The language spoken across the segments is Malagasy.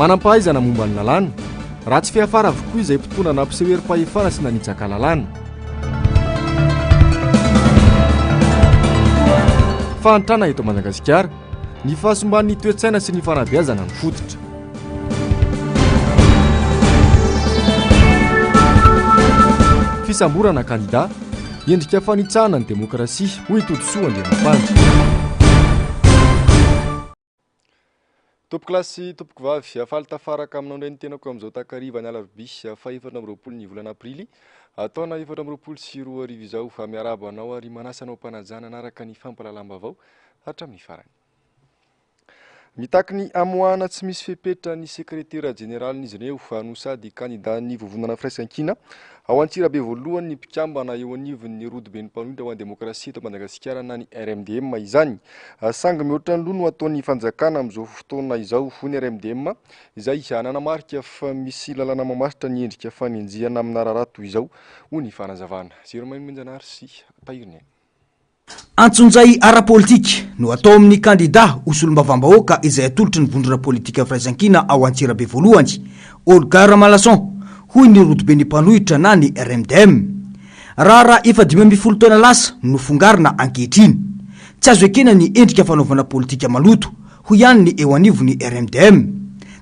Manam-pahaizana momba ny lalàna. Ratsy fiafara avokoa izay mpitondra nampiseho herim-pahefana sy nanitsaka lalàna. Fahantrana eto Madagasikara, ny fahasimban'ny toe-tsaina sy ny fanabeazana no fototra. Fisamborana kandida, endrika fanitsahana ny demokrasia, hoy i Todisoa Andriamampandry. Tompokolahy sy tompokovavy, faly tafaraka aminao indray ny tenako amin'izao takariva ny alarobia faha-24 ny volana aprily taona 2024 izao. Miarahaba anao ary manasa anao am-panajana hanaraka ny fampahalalam-baovao hatramin'ny farany. Mitaky ny hamoahana tsy misy fepetra ny sekretera jeneralin'izy ireo no sady kandidan'ny Vovonana Firaisankina ao Antsirabe voalohany ny mpikambana eo anivon'ny Rodoben'ny Mpanohitra ho an'ny Demokrasia eto Madagasikara na ny RMDM izany. Sangy mihoatra ny loha no ataon'ny fanjakana amin'izao fotoana izao, hoy ny RMDM izay nanamarika fa misy lalàna mamaritra ny endrika fanenjehana amina raharaha toy izao, hoy ny fanazavana. Jeremain Monjanahary sy Tahiriniaina. Antsonjay ara-politika no atao amin'ny kandidà ho solombavambahoaka izay atolotry ny vondrona politika Firaisankina ao Antsirabe voalohany, Olga Ramalason, hoy ny rodoben'ny mpanohitra na ny RMDM. Raharaha efa 15 taona lasa no fongarina ankehitriny. Tsy azo ekena ny endrika fanaovana politika maloto, hoy ihany ny eo anivon'ny RMDM.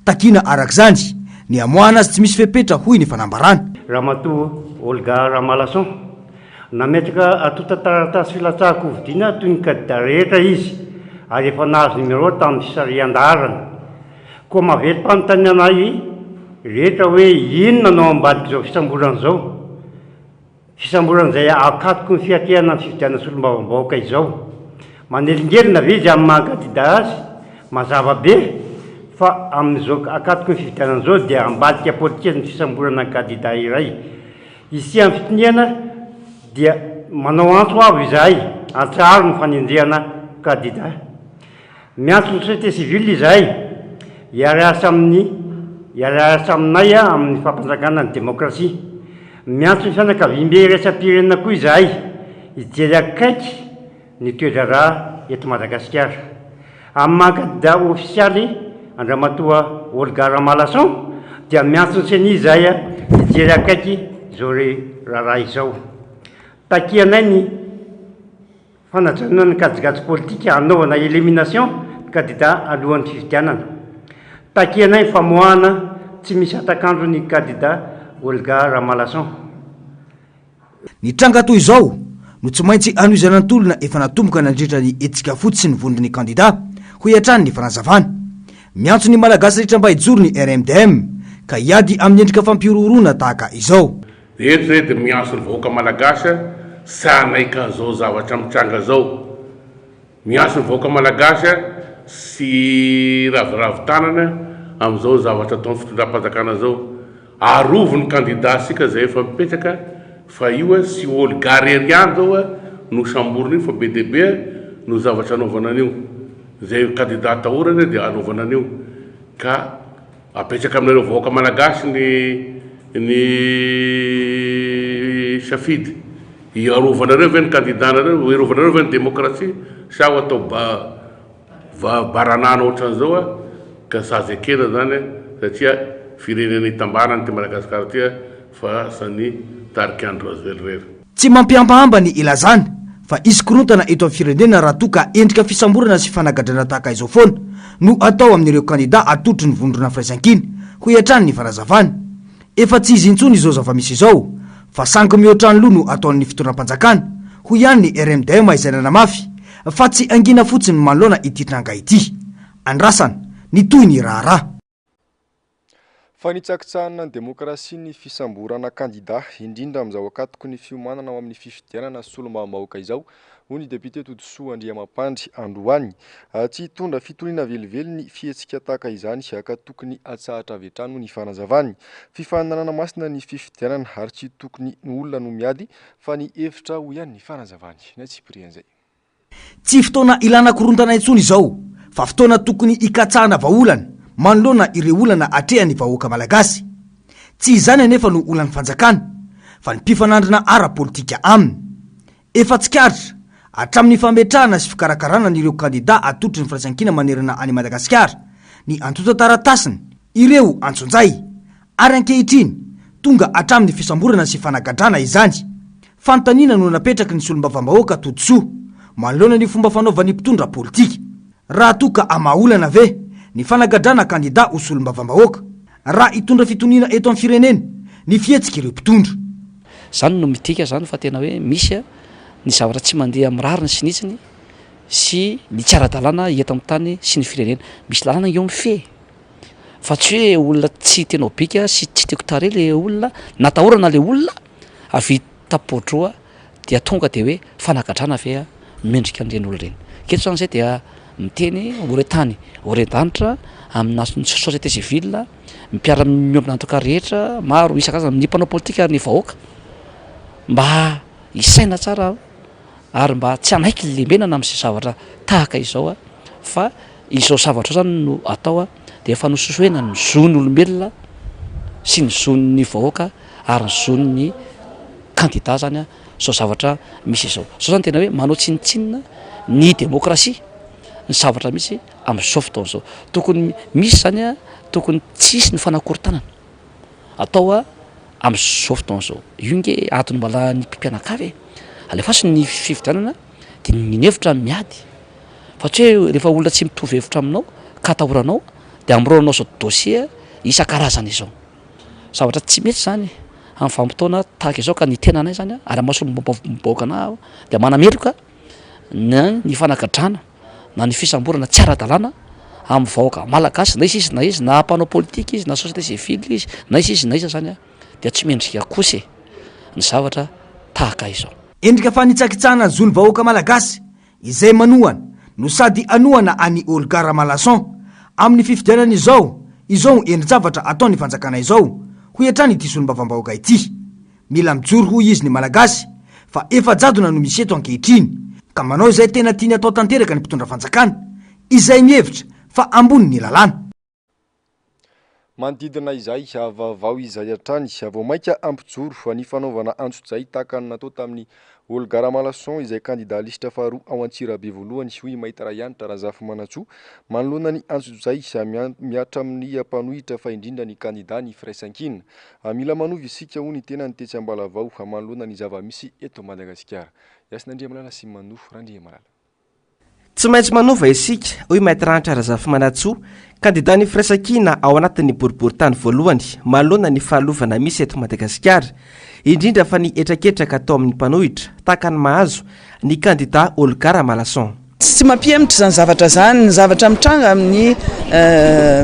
Takiana araka izany ny hamoahana azy tsy misy fepetra, hoy ny fanambarana. Ramatoa Olga Ramalason. Nametraka antontan-taratasy filatsahan-kofidina toy ny kandida rehetra izy ary efa nahazo numéro tamin'ny fisarihan-daharana. Koa mahavelom-panontaniana ahy rehetra hoe inona no ao ambadik'izao fisamborana izao? Fisamborana izay akatoky ny fiatrehana ny fifidianana solombavambahoaka izao. Manelingelina ve izy amin'ny maha kandida azy? Mazava be fa amin'izao akatoky ny fifidianana izao dia ambadika politika ny fisamborana ny kandida iray. Hisian'ny fitoniana dia manao antso avo izahay hatsaharo ny fanenjehana kandida. Miantso ny société civile izahay hiara-hiasa amin'ny hiara-hiasa aminay amin'ny fampanjakana ny demokrasia. Miantso ny fianakaviambe iraisam-pirenena koa izahay hijery akaiky ny toe-draharaha eto Madagasikara. Amin'ny maha kandida ofisialy an-dRamatoa Olga Ramalason dia miantso ny Ceni izahay hijery akaiky izao raharaha izao. Takianay ny fanajanonana ny kajikajy politika hanaovana élimination ny kandida alohan'ny fifidianana. Takianay ny famoahana tsy misy hatak'andro ny kandida Olga Ramalason. Ny tranga toy izao no tsy maintsy hanohizana ny tolona efa natomboka nandritra ny hetsika fotsy sy ny vondron'ny kandida, hoy hatrany ny fanazavana. Miantso ny Malagasy rehetra mba hijoro ny RMDM ka hiady amin'ny endrika fampihorohoroana tahaka izao. Eto zay dia miantso ny vahoaka Malagasy tsy hanaiky an'izao zavatra mitranga zao. Miantso ny vahoaka Malagasy tsy hiraviravy tanana amin'izao zavatra ataon'ny fitondram-panjakana zao. Arovy ny kandida sika zay efa mipetraka fa io tsy Olga rery ihany zao no samborina io fa be dia be no zavatra anaovana an'io. Zay kandida atahorana dia anaovana an'io ka apetraka aminareo vahoaka Malagasy ny ny safidy. Hiarovanareo ve ny kandida nareo? Hiarovanareo ve ny demokrasia sa ho atao ba Va baranahana ohatran'izao a, ka sazy ekena zany a, satria firenena itambarana ity Madagascar ity a, fa sa ny tarik'i Andry Rajoel irery. Tsy mampihambahamba ny ilazana fa hisy korontana eto amin'ny firenena raha toa ka endrika fisamborana sy fanagadrana tahaka izao foana no atao amin'ireo kandida atolotry ny vondrona Firaisankina, hoy hatrany ny fanazavana. Efa tsy izy intsony izao zava-misy izao fa sangy mihoatra ny loha no ataon'ny fitondram-panjakana, hoy ihany ny RMDM izay nanamafy fa tsy hangina fotsiny manoloana ity tranga ity. Andrasana ny tohin'ny raharaha. Fanitsakitsahana ny demokrasia ny fisamborana kandida, indrindra amin'izao ankatoky ny fiomanana ho amin'ny fifidianana solombavambahoaka izao, hoy ny depiote Todisoa Andriamampandry androany. Tsy hitondra fitoniana velively ny fihetsika tahaka izany ka tokony hatsahatra avy hatrany, hoy ny fanazavany. Fifaninanana masina ny fifidianana ary tsy tokony ny olona no miady fa ny hevitra, hoy ihany ny fanazavany. Ny antsipirian'izay. Tsy fotoana ilana korontana intsony izao fa fotoana tokony hikatsahana vahaolana manoloana ireo olana atrehan'ny vahoaka malagasy. Tsy izany anefa no olan'ny fanjakana fa ny mpifanandrina ara-politika aminy. Efa tsikaritra, hatramin'ny fametrahana sy fikarakarana an'ireo kandida atolotry ny Firaisankina manerana an'i Madagasikara, ny antontan-taratasiny. ireo antsonjay ary ankehitriny tonga hatramin'ny fisamborana sy fanagadrana izany. Fanontaniana no napetraky ny solombavambahoaka Todisoa manoloana ny fomba fanaovan'ny mpitondra politika. Raha toa ka hamaha olana ve ny fanagadrana kandida ho solombavambahoaka? Raha hitondra fitoniana eto amin'ny firenena ny fihetsik'ireo mpitondra. Izany no midika izany fa tena hoe misy ny zavatra tsy mandeha amin'ny rariny sy ny hitsiny sy ny tsy ara-dalàna eto amin'ny tany sy ny firenena. Misy lalàna eo mifehy fa tsy hoe olona tsy tianao bika sy tsy tiako tarehy le olona, natahorana le olona avy tapoa-droa dia tonga dia hoe fanagadrana ve mendrika an'ireny olona ireny. Aketo izany izay dia miteny ho re tany, ho re danitra amina société civile, mpiara-miombon'antoka rehetra maro isan-karazany, ny mpanao politika ary ny vahoaka mba hisaina tsara ary mba tsy hanaiky lembenana amin'izay zavatra tahaka izao fa izao zavatra izao zany no atao dia efa nososohena ny zon'olombelona sy ny zon'ny vahoaka ary ny zon'ny kandida zany izao zavatra misy izao. Izao zany tena hoe manao tsinontsinona ny demokrasia ny zavatra misy amin'izao fotoana izao. Tokony misy zany tokony tsy hisy ny fanakorontanana atao amin'izao fotoana izao. Io nge adiny mbola ny mpianakavy e. Alefaso ny fifidianana dia ny hevitra miady. Fa tsy hoe rehefa olona tsy mitovy hevitra aminao ka atahoranao dia amoronanao izao dossier isan-karazany izao. Zavatra tsy mety izany amin'ny vanim-potoana tahaka izao ka ny tenanay izany ary amin'ny maha solombavambahoaka anah aho dia manameloka na ny fanagadrana na ny fisamborana tsy ara-dalàna amin'ny vahoaka malagasy na iza izy na iza na mpanao politika izy na société civile izy na iza izy na iza izany dia tsy mendrika kosa e ny zavatra tahaka izao. Endrika fanitsakitsahana ny zon'ny vahoaka malagasy izay manohana no sady hanohana an'i Olga Ramalason amin'ny fifidianana izao izao endri-javatra ataon'ny fanjakana izao, hoy hatrany ity solombavambahoaka ity. Mila mijoro hoy izy ny Malagasy fa efa jadona no misy eto ankehitriny ka manao izay tena tiany atao tanteraka ny mpitondra fanjakana izay mihevitra fa ambony ny lalàna. Manodidina izay vaovao izay hatrany, vao mainka hampijoro ny fanaovana antsojay tahaka ny natao tamin'i Olga Ramalason izay kandida lisitra faharoa ao Antsirabe voalohany, hoy i Maître Hanitra Razafimanantsoa manoloana ny antsojay mihatra amin'ny mpanohitra fa indrindra ny kandida ny Firaisankina. Mila manova isika hoy ny tenany tetsy Ambalavao manoloana ny zava-misy eto Madagasikara. Hasina Andriamalala sy Manoa Randriamalala. Tsy maintsy manova isika, hoy Maître Hanitra Razafimanantsoa, kandidan'ny Firaisankina ao anatin'ny boriborintany voalohany manoloana ny fahalovana misy eto Madagasikara, indrindra fa ny hetraketraka atao amin'ny mpanohitra, tahaka ny mahazo ny kandida Olga Ramalason. Tsy mampihemotra izany zavatra izany ny zavatra mitranga amin'ny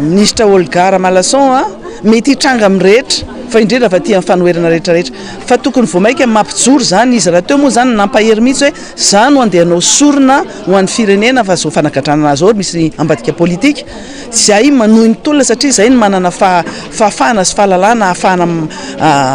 minisitra Olga Ramalason, mety hitranga amin'ny rehetra fa indrindra fa aty amin'ny fanoherana rehetra rehetra fa tokony vao mainka mampijoro izany izy rahateo moa izany nampahery mihitsy hoe za no andeha hanao sorona ho an'ny firenena fa izao fanagadrana azy izao misy ambadika politika, zay manohy ny tolona satria zay no manana fahafahana sy fahalalana ahafahana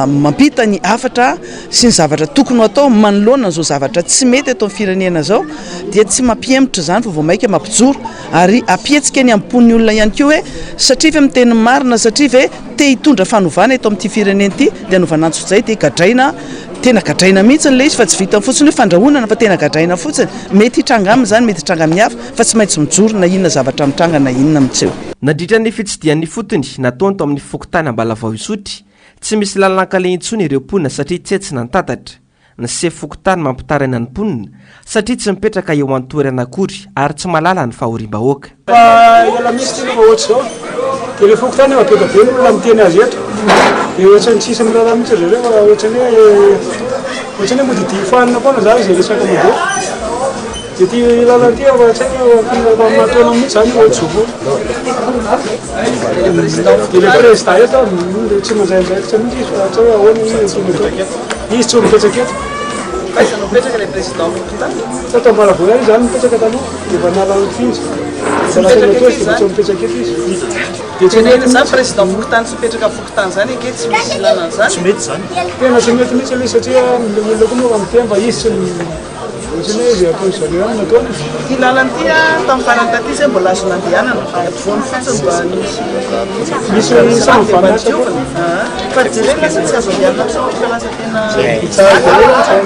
mampita ny hafatra sy ny zavatra tokony ho atao manoloana an'izao zavatra tsy mety eto amin'ny firenena izao dia tsy mampihemotra izany fa vao mainka mampijoro ary hampihetsika ny am-pon'ny olona ihany koa hoe satria ve miteny ny marina satria ve te hitondra fanovana eto amin'ity firenena ity dia anaovana antsojay dia gadraina tena gadraina mihitsy ilay izy fa tsy vitan'ny fotsiny hoe fandrahonana fa tena gadraina fotsiny mety hitranga aminy izany mety hitranga amin'ny hafa fa tsy maintsy mijoro na inona zavatra mitranga na inona miseho. Nandritra ny fitsidihany ifotony nataony tao amin'ny fokontany Ambalavao Isotry, tsy misy lalan-kaleha intsony ireo mponina satria tsetsina ny tatatra. Ny sefo fokontany mampitaraina ny mponina satria tsy mipetraka eo an-toerana akory ary tsy mahalala ny fahoriam-bahoaka. Fa ela mihitsy ity aloha fa ohatr'izao. Dia ilay fokontany efa be dia be ny olona miteny azy eto. Dia ohatran'ny tsisy miraharaha mihitsy ry zareo fa ohatran'ny hoe ohatran'ny hoe mody dihy-fanina foana izany izay resaka mandeha. Dia ity lalana ity efa tsy haiko efa aman-taona mihitsy izany ohatr'izao foana. Dia ilay président eto tsy mandray andraikitra mihitsy izy fa tsy hay hoe ahoana ny tokony hatao. Izy tsy mipetraka eto. Aiza no mipetraka ilay président fokontany? Tato Ambalavao ihany izy zany mipetraka taloha, dia efa nahalala ity izy. Tsy Efa lasa mipetraka eto eto izy dia izy tsy mipetraka eto izy. Dia tsy Tena mety inona izany mihitsy. président fokontany tsy mipetraka fokontany izany ange tsy misy ilana an'izany. Tena tsy mety mihitsy ilay izy satria ilay olona koa moa efa miteny fa izy tsy. Ohatran'ny hoe izay ataon'ny zareo ihany no ataony. Ity lalana ity tamin'ny farany taty izay mbola azo nandehanana fa ampovoany fotsiny mba nisy Misy misy samy dia mba vanona diovina. Fa jerena lasa tsy azo andehanana intsony fa lasa tena Tsara daholo tsara.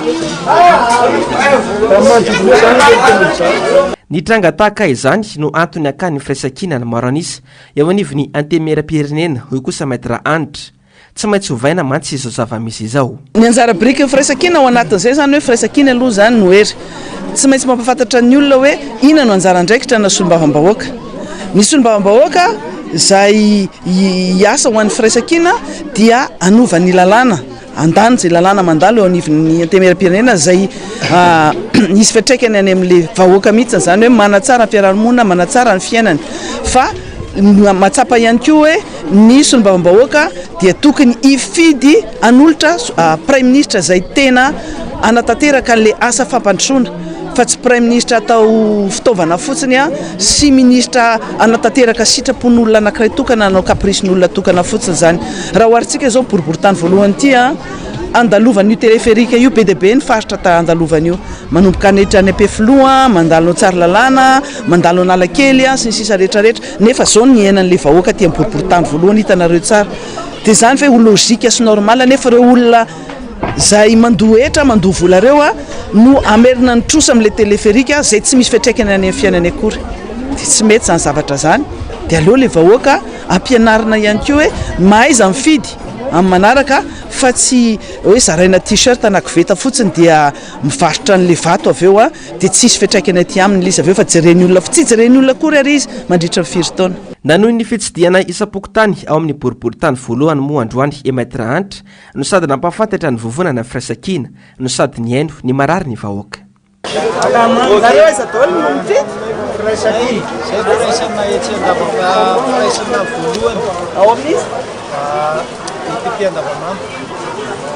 Raha manodidina eo izany dia tena mijaly. Ny tranga tahaka izany no antony hakan'ny firaisankina ny maro an'isa eo anivon'ny Antenimierampirenena, hoy kosa Maître Hanitra. Tsy maintsy ovaina mantsy izao zava-misy izao. Ny anjara birikin'ny firaisankina ao anatin'izay izany hoe firaisankina aloha izany no hery. Tsy maintsy mampahafantatra ny olona hoe inona no anjara andraikitra ana solombavambahoaka. Ny solombavambahoaka izay hiasa ho an'ny firaisankina dia hanova ny lalàna, handany izay lalàna mandalo eo anivon'ny antenimierampirenena izay hisy fiantraikany any amin'ilay vahoaka mihitsy izany hoe manatsara ny fiarahamonina, manatsara ny fiainany. Fa mahatsapa ihany koa hoe ny solombavambahoaka dia tokony hifidy hanolotra praiminisitra izay tena hanatanteraka an'ilay asa fampandrosoana fa tsy praiminisitra atao fitaovana fotsiny sy minisitra hanatanteraka sitrapon'olona anankiray tokana hanao caprice-n'olona tokana fotsiny izany. Raha oharintsika izao boriborintany voalohany ity andalovan'io téléphérique io, be dia be ny faritra andalovan'io, manomboka any hatrany Ampefiloha, mandalo ao Tsaralalàna, mandalo Analakely sy ny sisa rehetra rehetra. Nefa zao ny iainan'le vahoaka aty amin'ny boriborintany voalohany hitanareo tsara. Dia izany ve ho logique sy normal nefa ireo olona izay mandoa hetra, mandoa vola ireo no hamerina ny trosa amin'ilay téléphérique izay tsy misy fiantraikany any amin'ny fiainany akory. Dia tsy mety izany zavatra izany. Dia aleo ilay vahoaka ampianarina ihany koa hoe mahaiza mifidy amin'ny manaraka fa tsy hoe zaraina t-shirt na koveta fotsiny dia mivarotra an'ilay vato avy eo. Dia tsy hisy fiantraikany aty aminy ilay izy avy eo fa jeren'ny olona tsy jeren'ny olona akory ary izy mandritra ny firy taona. Nanohy ny fitsidihana isam-pokontany ao amin'ny boriborintany voalohany moa androany i Maître Hanitra no sady nampahafantatra ny vovonana Firaisankina no sady nihaino ny marary ny vahoaka. Nareo aiza daholo no mifidy? Firaisankina. Zay firaisana etsy Andavamamba firaisana voalohany. Ao amin'iza? ETP Andavamamba.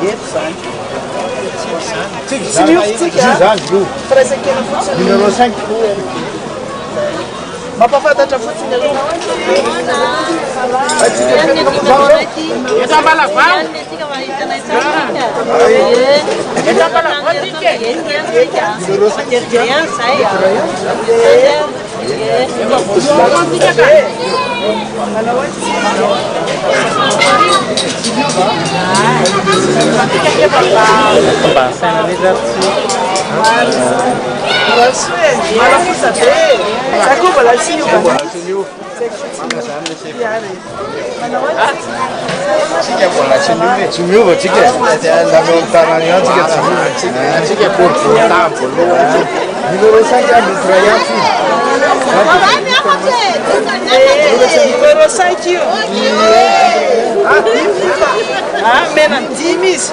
Eto izany. Tsika izany. Tsy miova tsika. Firaisankina fotsiny. Numéro 5. Mampahafantatra fotsiny aloha. Eto Ambalavao. Eto Ambalavao tsika. Tsy miova tsika e. Samy eo amin'ny tanàna ihany tsika tsy miova. Tsika boriboritany voalohany. Numéro 5 a mety iray ihany izy. Numéro 5 io. Ah, mena dimy izy.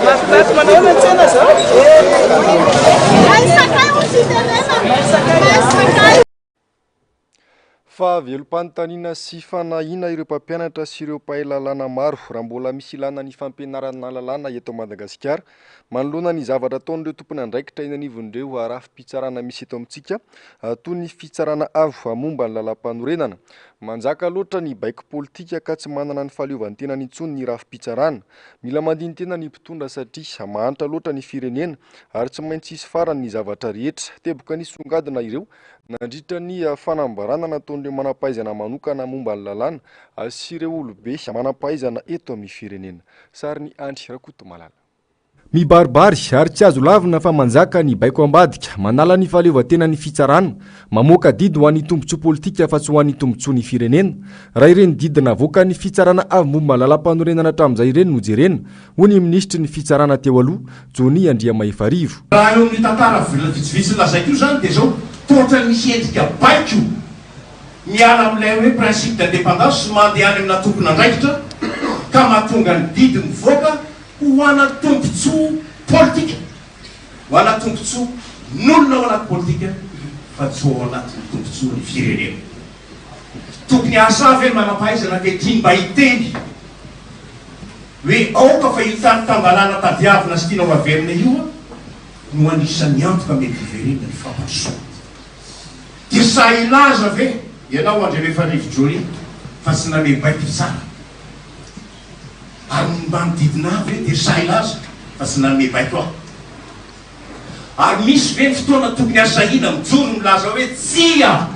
Mahafinaritra manao ahoana ny tsena zao? Fa velom-panontaniana sy fanahiana ireo mpampianatra sy ireo mpahay lalàna maro raha mbola misy ilàna ny fampianarana lalàna eto Madagasikara manoloana ny zavatra ataon'ireo tompon'andraikitra eny anivon'ireo rafi-pitsarana misy eto amintsika toy ny fitsarana avo momba ny lalàmpanorenana. Manjaka loatra ny baiko politika ka tsy manana ny fahaleovantenany intsony ny rafi-pitsarana. Mila mandini-tena ny mpitondra satria mahantra loatra ny firenena ary tsy maintsy hisy farany ny zavatra rehetra. Teboka nisongadina ireo nandritra ny fanambarana nataon'ireo manam-pahaizana manokana momba ny lalàna sy ireo olobe manam-pahaizana eto amin'ny firenena. Sarin'i Andry Rakotomalala. Mibaribary ary tsy azo lavina fa manjaka ny baiko ambadika, manala ny fahaleovantenan'ny fitsarana, mamoaka didy ho an'ny tombontsoa politika fa tsy ho an'ny tombontsoan'ny firenena. Raha ireny didy navoakan'ny fitsarana avo momba ny lalàmpanorenana hatramin'izay ireny no jerena, hoy ny minisitry ny fitsarana teo aloha, Johnny Andriamahefarivo. Raha eo amin'io tantara vitsivitsy lazaiko io izany dia izao, toa ohatran'ny misy endrika baiko miala amin'ilay hoe principe d'indépendance mandeha any amina tompon'andraikitra ka mahatonga ny didy mivoaka ho ana tombontsoa politika, ho ana tombontsoa n'olona ao anaty politika fa tsy ho ao anatin'ny tombontsoa ny firenena. Tokony hahasahy ve ny manam-pahaizana ankehitriny mba hiteny hoe aoka fa io tany tan-dalàna tadiavina sy tiana ho averina io no anisan'ny antoka mety hiverenan'ny fampandrosoana? Dia sahy hilaza ve ianao Andriamefarivo Johnny fa tsy nanome baiko hitsara? Ary ny manodidina ahy ve dia sahy hilaza fa tsy nanome baiko aho? Ary misy ve ny fotoana tokony hasahiana mijoro milaza hoe tsia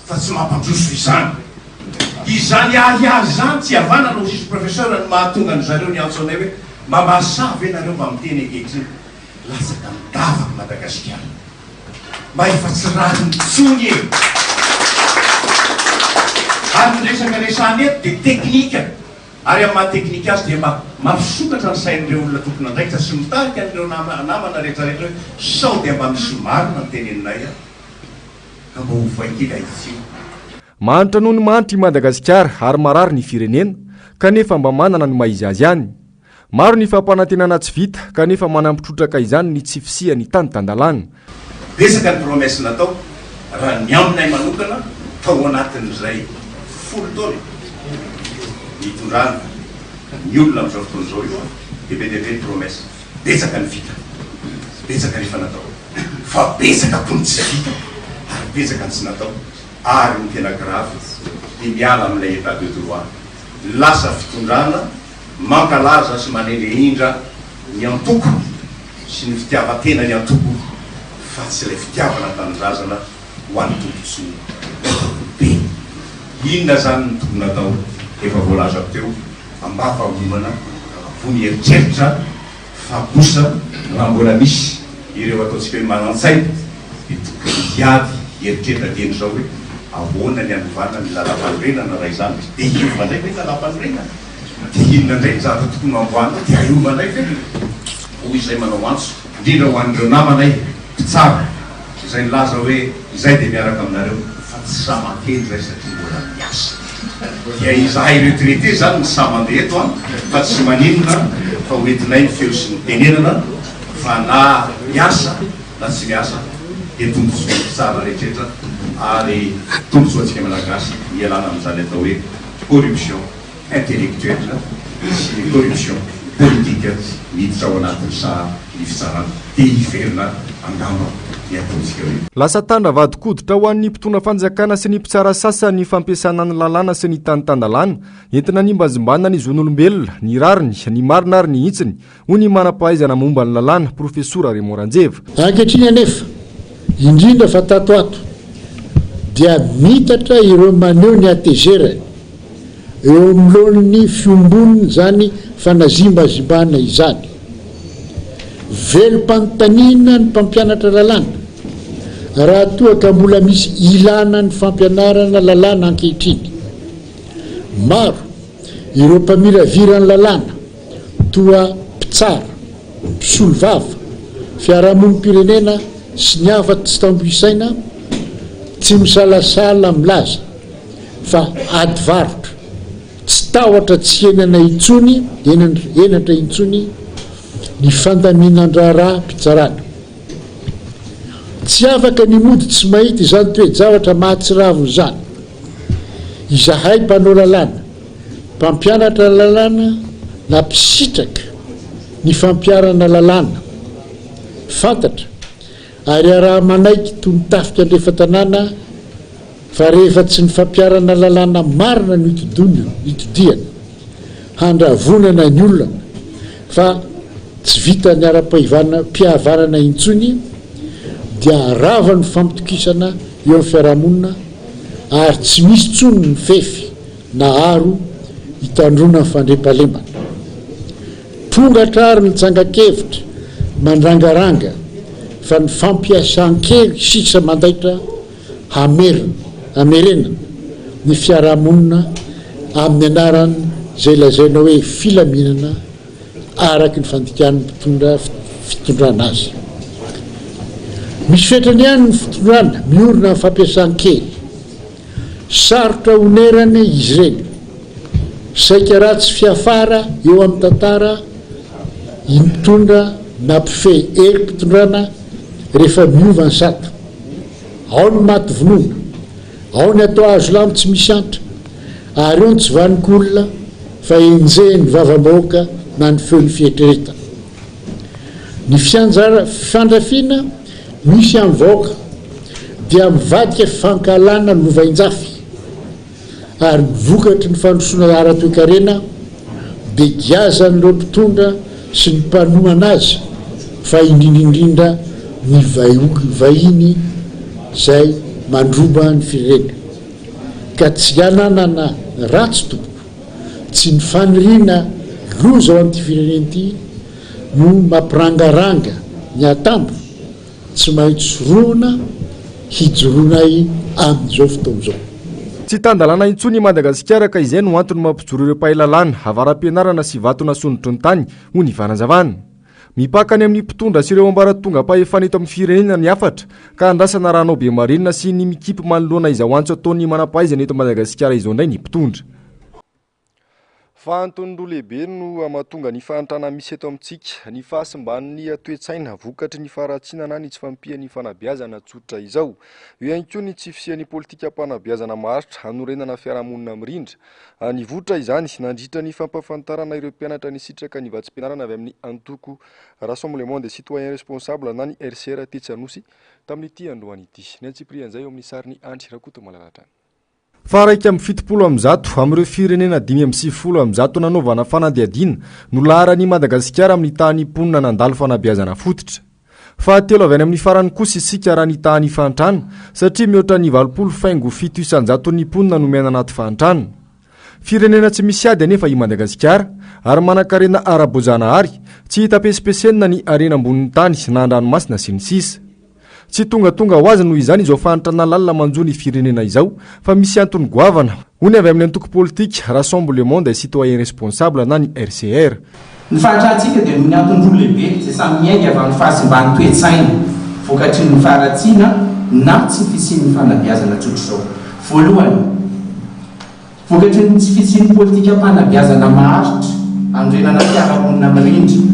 fa tsy mampandroso izany? Izany ahiahy izany tsy havanana hoy izy Professeur no mahatonga an-dry zareo niantso anay hoe mba mahasahy ve nareo mba miteny ankehitriny? Latsaka ny davako Madagasikara. Mba efa tsy rariny intsony e! Ary ny resaka resahana eto dia teknika. Ary amin'ny maha teknika azy dia mba mampisokatra ny sain'ireo olona tompon'andraikitra sy mitarika an'ireo namana rehetra rehetra hoe sao dia mba misy marina ny teneninay a! Ka mba ovay kely ahitsio. Mahantra noho ny mahantra i Madagasikara ary marary ny firenena kanefa mba manana ny maha izy azy ihany. Maro ny fampanantenana tsy vita kanefa manampy trotraka izany ny tsy fisian'ny tany tan-dalàna. Betsaka ny promesse natao, raha ny aminay manokana tao anatin'izay folo taona nitondrana ny olona amin'izao fotoana izao io dia be dia be ny promesse, betsaka ny vita, betsaka ny efa natao fa betsaka koa ny tsy vita ary betsaka ny tsy natao ary ny tena grave dia miala amin'ilay état de droit lasa fitondrana Mankalaza sy manendrehindra ny antoko sy ny fitiavan-tena ny antoko fa tsy ilay fitiavana tanindrazana ho an'ny tombotsoa be. Inona izany no tokony atao? Efa voalazako teo, ambava homana, voa ny eritreritra fa kosa raha mbola misy ireo ataontsika hoe manan-tsaina dia tokony hiady hieritreritra dieny izao hoe ahoana ny hanovana ny lalampanorenana raha izany dia hiova indray ve ny lalampanorenana? Dia inona indray ny zavatra tokony ho amboarina dia hiova indray ve? Hoy izay manao antso, indrindra ho an'ireo namanay mpitsara izay nilaza hoe izay dia miaraka aminareo fa tsy sahy manteny izay satria mbola miasa. Dia izahay retraité izany no sahy mandeha eto an, fa tsy maninona fa ho entinay ny feo sy ny tenenana fa na miasa na tsy miasa dia tombontsoan'ny mpitsara rehetrretra ary tombontsoantsika Malagasy ny hialana amin'izany atao hoe corruption intellectuelle sy ny corruption politique miditra ao anatin'ny saha ny fitsarana dia hiverina angamba ny ataontsika hoe. Lasa tandra vadin-koditra ho an'ny mpitondra fanjakana sy ny mpitsara sasany ny fampiasana ny lalàna sy ny tany tan-dalàna entina hanimbazimbana ny zon'olombelona, ny rariny, ny marina ary ny hitsiny, hoy ny manam-pahaizana momba ny lalàna, Profesora Raymond Ranjeva. Ankehitriny anefa, indrindra fa tato ato, dia miitatra ireo maneho ny hatezerany eo anoloan'ny fiombon'izany fanazimbazimbana izany. Velom-panontaniana ny mpampianatra lalàna raha toa ka mbola misy ilana ny fampianarana lalàna ankehitriny. Maro ireo mpamiravira ny lalàna toa mpitsara, mpisolovava, fiarahamonim-pirenena sy ny hafa tsy tambo isaina tsy misalasala milaza fa ady varotra, tsy tahotra tsy henana intsony henatra intsony ny fandaminan-draharaham-pitsarana. Tsy afaka ny mody tsy mahita izany toe-javatra mahatsiravina izany. Izahay mpanao lalàna, mpampianatra lalàna na mpisitraka ny fampiharana lalàna, fantatra ary iaraha-manaiky toy ny tafika andrefan-tanàna fa rehefa tsy ny fampiharana lalàna marina no itodihana handravonana ny olana fa tsy vitan'ny ara-pihavanana intsony dia rava ny fampitokisana eo amin'ny fiarahamonina ary tsy misy intsony ny fefy na aro hitandroana ny fandriampahalemana. Tongatra ary ny tsangan-kevitra mandrangaranga fa ny fampiasan-kery sisa mandaitra hamerina, hamerenana ny fiarahamonina amin'ny anaran' izay lazaina hoe filaminana araka ny fandikan'ny mpitondra fitondrana azy. Misy fetrany ihany ny fitondrana miorina amin'ny fampiasan-kery. Sarotra onerana izy ireny. Saika ratsy fiafara eo amin'ny tantara ny mpitondra na mpifehy herim-pitondrana rehefa miova ny sata. Ao ny maty vonoina, ao ny atao hazo lambo tsy misy antra, ary eo ny tsy vanon-kolona fa enjehin'ny vavam-bahoaka na ny feon'ny fieritreretana. Ny fiandrafiana misy amin'ny vahoaka dia mivadika fankahalana lovainjafy ary ny vokatry ny fandrosoana ara-toekarena dia giazan'ireo mpitondra sy ny mpanohana azy fa indrindra indrindra. ny vahiny izay mandroba ny firenena. Ka tsy ananana ratsy tompoko, tsy ny faniriana loza ho an'ity firenena ity no mampirangaranga ny atambo tsy maintsy sorohina hijoroanay amin'izao fotoana izao. Tsy tan-dalàna intsony i Madagasikara ka izay no antony mampijoro ireo mpahay lalàna, avara-pianarana sy vato nasondrotry ny tany, hoy ny fanazavana. Mipaka any amin'ny mpitondra sy ireo ambaratongam-pahefana eto amin'ny firenena ny hafatra ka andrasana raha hanao be marenina sy ny mikipy manoloana izao antso ataon'ny manam-pahaizana eto Madagasikara izao indray ny mpitondra. Fa antony roa lehibe no mahatonga ny fahantrana misy eto amintsika, ny fahasimban'ny toe-tsaina vokatry ny faharatsiana na ny tsy fahampian'ny fanabeazana tsotra izao. Eo ihany koa ny tsy fisian'ny politikam-panabeazana maharitra hanorenana fiarahamonina mirindra. Nivoitra izany nandritra ny fampahafantarana ireo mpianatra nisitraka ny vatsim-pianarana avy amin'ny antoko Rassemblement des Citoyens Responsables na ny RCR tetsy Anosy tamin'ity androany ity. Ny antsipirian'izay eo amin'ny sarin'i Andry Rakotomalala hatrany. Faha 171 amin'ireo firenena 195 nanaovana fanadihadiana no laharan'i Madagasikara amin'ny tahan'ny mponina nandalo fanabeazana fototra. Fahatelo avy any amin'ny farany kosa isika raha ny tahan'ny fahantrana satria mihoatra ny 80 faingo fito isan-jaton'ny mponina no miaina anaty fahantrana. Firenena tsy misy ady anefa i Madagasikara ary manankarena ara-boajanahary, tsy hita pesipesenina ny harena ambonin'ny tany na an-dranomasina sy ny sisa. Tsy tongatonga ho azy noho izany izao fahantrana lalina manjo ny firenena izao fa misy antony goavana, hoy ny avy amin'ny antoko politika Rassemblement des Citoyens Responsables na ny RCR. Ny fahantrantsika dia noho ny antony roa lehibe izay samy miainga avy amin'ny fahasimban'ny toe-tsaina vokatry ny faharatsiana na tsy fisian'ny fanabeazana tsotr'izao. Voalohany, vokatry ny tsy fisian'ny politikam-panabeazana maharitra hanorenana fiarahamonina mirindra.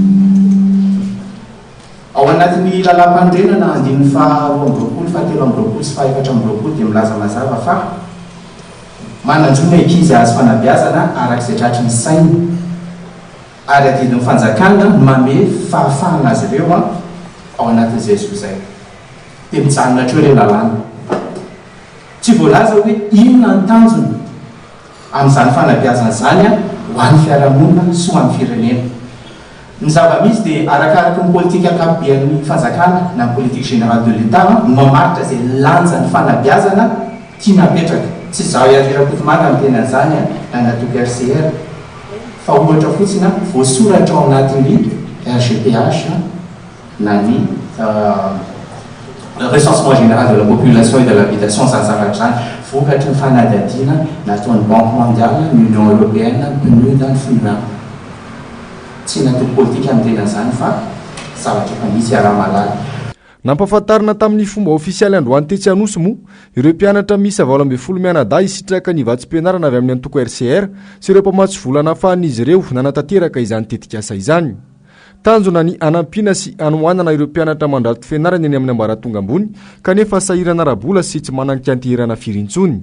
Ao anatin'ny Lalàmpanorenana andininy faha 22, faha 23 sy faha 24 dia milaza mazava fa manan-jo ny ankizy hahazo fanabeazana araka izay tratry ny sainy ary adidin'ny fanjakana ny manome fahafahana azy ireo ao anatin'izay zo izay. Dia mijanona hatreo ilay lalàna. Tsy voalaza hoe inona ny tanjona amin'izany fanabeazana izany ho an'ny fiarahamonina sy ho an'ny firenena. Ny zava-misy dia arakaraky ny politika ankapobean'ny fanjakana na ny politique générale de l'Etat no mamaritra izay lanjan'ny fanabeazana tiana apetraka. Tsy izaho Iary Rakotomanga miteny an'izany na ny antoko RCR fa ohatra fotsiny voasoratra ao anatin'ny RGPH na ny Recensement général de la population et de l'habitation izany zavatra izany vokatry ny fanadihadiana nataon'ny Banque mondiale, ny Union européenne, ny PNUD, ny FNUA. Tsy ny antoko politika no tena izany fa zavatra efa misy iaraha-mahalala. Nampahafantarina tamin'ny fomba ofisialy androany tetsy Anosy moa ireo mpianatra miisa 18 mianadahy hisitraka ny vatsim-pianarana avy amin'ny antoko RCR sy ireo mpamatsy vola nahafahan'izy ireo nanatanteraka izany tetikasa izany. Tanjona ny hanampiana sy hanohanana ireo mpianatra mandrato fianarana eny amin'ny ambaratonga ambony kanefa sahirana ara-bola sy tsy manan-kianteherana firy intsony.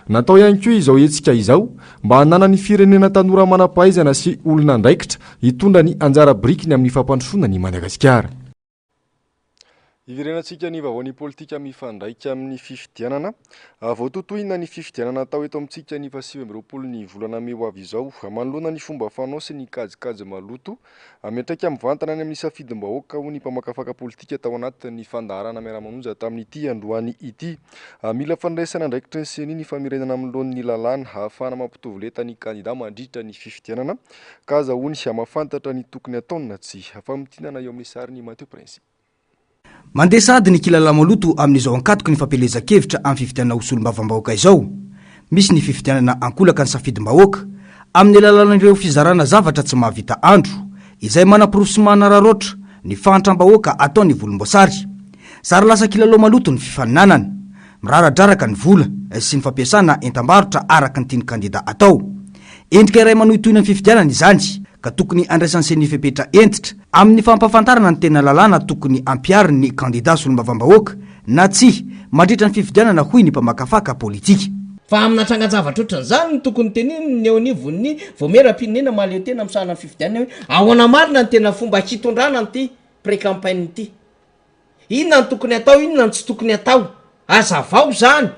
Natao ihany koa izao hetsika izao mba hananan'ny firenena tanora manam-pahaizana sy olon'andraikitra hitondra ny anjara birikiny amin'ny fampandrosoana an'i Madagasikara. Hiverenantsika ny vaovaon'ny politika mifandraika amin'ny fifidianana. Vao totohina ny fifidianana atao eto amintsika ny faha 29 ny volana mey ho avy izao. Manoloana ny fomba fanao sy ny kajikajy maloto, miantraika mivantana any amin'ny safidim-bahoaka hoy ny mpamakafaka politika tao anatin'ny fandaharana Miara-manonja tamin'ity androany ity. Mila fandraisana andraikitry ny Ceni ny famerenana amin'ny laoniny ny lalàna ahafahana mampitovy lenta ny kandida mandritra ny fifidianana ka azahoany mahafantatra ny tokony hataony na tsia. Famintinana eo amin'ny sarin'i Mathieu Prince. Mandeha sahady ny kilalao maloto amin'izao ankatoky ny fampielezan-kevitra amin'ny fifidianana ho solombavambahoaka izao. Misy ny fifidianana ankolaka ny safidim-bahoaka, amin'ny alalan'ireo fizarana zavatra tsy mahavita andro, izay manaporofo sy manararaotra ny fahantram-bahoaka ataon'ny volomboasary. Zary lasa kilalao maloto ny fifaninanana. Miraradraraka ny vola sy ny fampiasana entam-barotra araka ny tian'ny kandida atao. Endrika iray manohitohina ny fifidianana izany ka tokony handraisan'ny Ceni fepetra hentitra amin'ny fampahafantarana ny tena lalàna tokony hampiharin'ny kandida solombavambahoaka na tsia mandritra ny fifidianana hoy ny mpamakafaka politika. Fa amina trangan-javatra ohatran'izany no tokony teneniny eo anivon'ny Vaomieram-pirenena mahaleo tena misahana ny fifidianana hoe ahoana marina ny tena fomba hitondrana an'ity pré-campagne ity? Inona no tokony hatao, inona no tsy tokony hatao? Hazavao izany.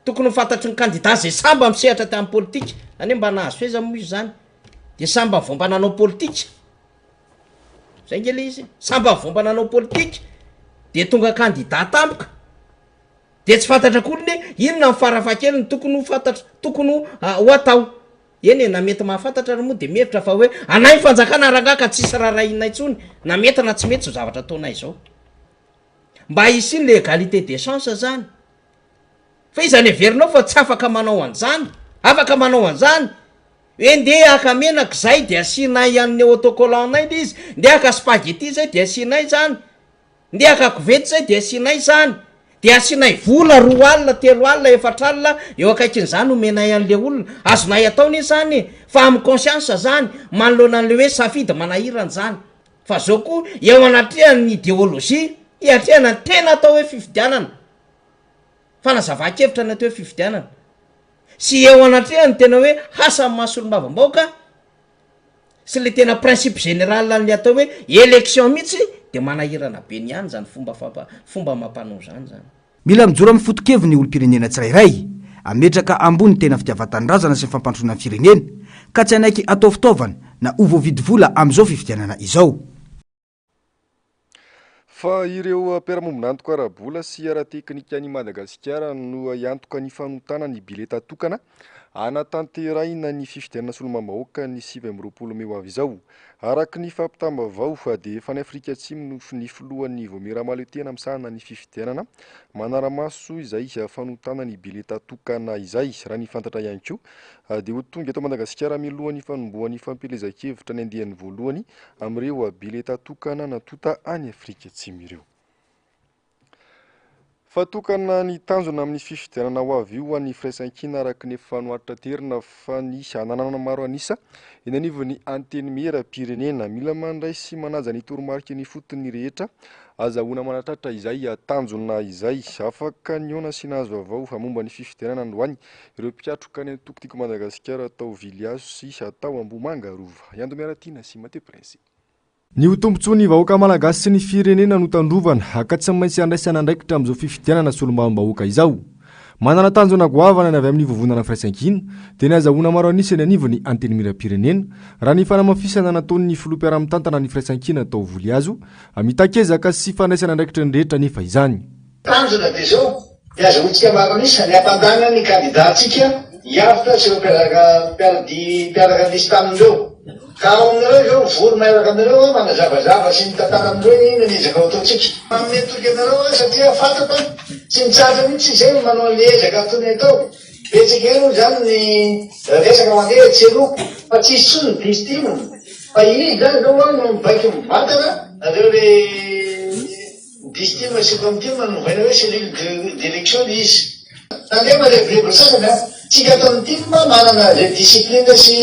Tokony ho fantatry ny kandida izay sambany misehatra tamin'ny politika, izany hoe mba nahazo seza moa izy izany, dia sambany vao mba nanao politika. Zay nge le izy e. Sambany vao mba nanao politika de tonga kandida tampoka. De tsy fantatra akory ny hoe inona ny farafahakeliny tokony ho fantatra, tokony ho ho atao. Eny e, na mety mahafantatra ary moa de mihevitra fa hoe anay ny fanjakana rangaha ka tsisy rarahiana intsony, na mety na tsy mety zao zavatra ataonay zao. Mba hisian'ny le égalité des chances zany. Fa iza no heverinao fa tsy afaka manao an'izany? Afaka manao an'izany. Hoe ndeha haka menaka izay de asianay an'ny autocollant-nay le izy, ndeha haka spaghetti zay de asianay zany, ndeha haka koveta zay de asianay zany, de asianay vola roa alina, telo alina, efatra alina eo akaikin'izany omenay an'le olona. Azonay atao anie zany e, fa amin'ny conscience zany, manoloana an'le hoe safidy manahirana zany. Fa zao koa eo anatrehan'ny ideologie, hiatrehana ny tena atao hoe fifidianana. Fanazavan-kevitra ny atao hoe fifidianana sy eo anatrehan'ny tena hoe hasan'ny maha solombavambahoaka sy le tena principe général an'le atao hoe élection mihitsy de manahirana be ny ihany zany fomba fampa- fomba amam-panao zany zany. Mila mijoro amin'ny foto-keviny ny olom-pirenena tsirairay, hametraka ambony ny tena fitiavan-tanindrazana sy ny fampandrosoana ny firenena, ka tsy hanaiky hatao fitaovana na ho voavidy vola amin'izao fifidianana izao. Fa ireo mpiara-mombon'antoka ara-bola sy ara-teknikan'i Madagasikara no hiantoka ny fanontana ny bileta tokana hanatanterahina ny fifidianana solombavambahoaka ny 29 mey ho avy izao. Araka ny fampitam-baovao dia efa any Afrika Atsimo no ny filohan'ny Vaomiera Mahaleo-tena misahana ny fifidianana manara-maso izay fanontana ny bileta tokana izay. Raha ny fantatra ihany koa dia ho tonga eto Madagasikara mialohan'ny fanombohan'ny fampielezan-kevitra ny andiany voalohany amin'ireo bileta tokana natonta any Afrika Atsimo ireo. Fa tokana ny tanjona amin'ny fifidianana ho avy io ho an'ny firaisankina araka ny efa nohatraterina fa ny hananana maro an'isa eny anivon'ny Antenimierampirenena. Mila mandray sy manaja ny toromariky ny fotony ny rehetra azahoana manatratra izay tanjona izay. Afaka nihaona sy nahazo vaovao momba ny fifidianana androany ireo mpikatroka ny antoko Tiako Madagasikara tao Viliazo sy tao Ambohimanga Rova. I Ando Miaratiana sy Mathieu Prince. Ny ho tombontsoan'ny vahoaka malagasy sy ny firenena no tandrovana ka tsy maintsy andraisana andraikitra amin'izao fifidianana solombavambahoaka izao. Manana tanjona goavana ny avy amin'ny Vovonana Firaisankina dia ny azahoana maro an'isa eny anivon'ny Antenimierampirenena, raha ny fanamafisana nataon'ny filoha mpiara-mitantana ny Firaisankina tao Volihazo. Mitaky ezaka sy fandraisana andraikitry ny rehetra anefa izany. Tanjona dia izao, Ny azahoantsika maro an'isa, ny hampandany ny kandidantsika hiavotra sy ireo mpiaraka mpiara-dia mpiaraka lista aminy ireo. Ka ao aminareo izao, mivory miaraka aminareo aho, manazavazava sy mitantara aminareo hoe inona ny ezaka ho ataontsika. Manome toky anareo aho satria fantako fa tsy mitsahatra mihitsy izay no manao an'ilay ezaka tokony hatao. Betsaka eo izany ny resaka mandeha etsy sy eroa fa tsy hisy intsony ny distim fa izy izany izao no mibaiko mivantana nareo le Distim sy Comtim novaina hoe cellule de d'élection le izy. Tandremo revirevy sasany a! Tsika ato amin'ny tim manana zay discipline sy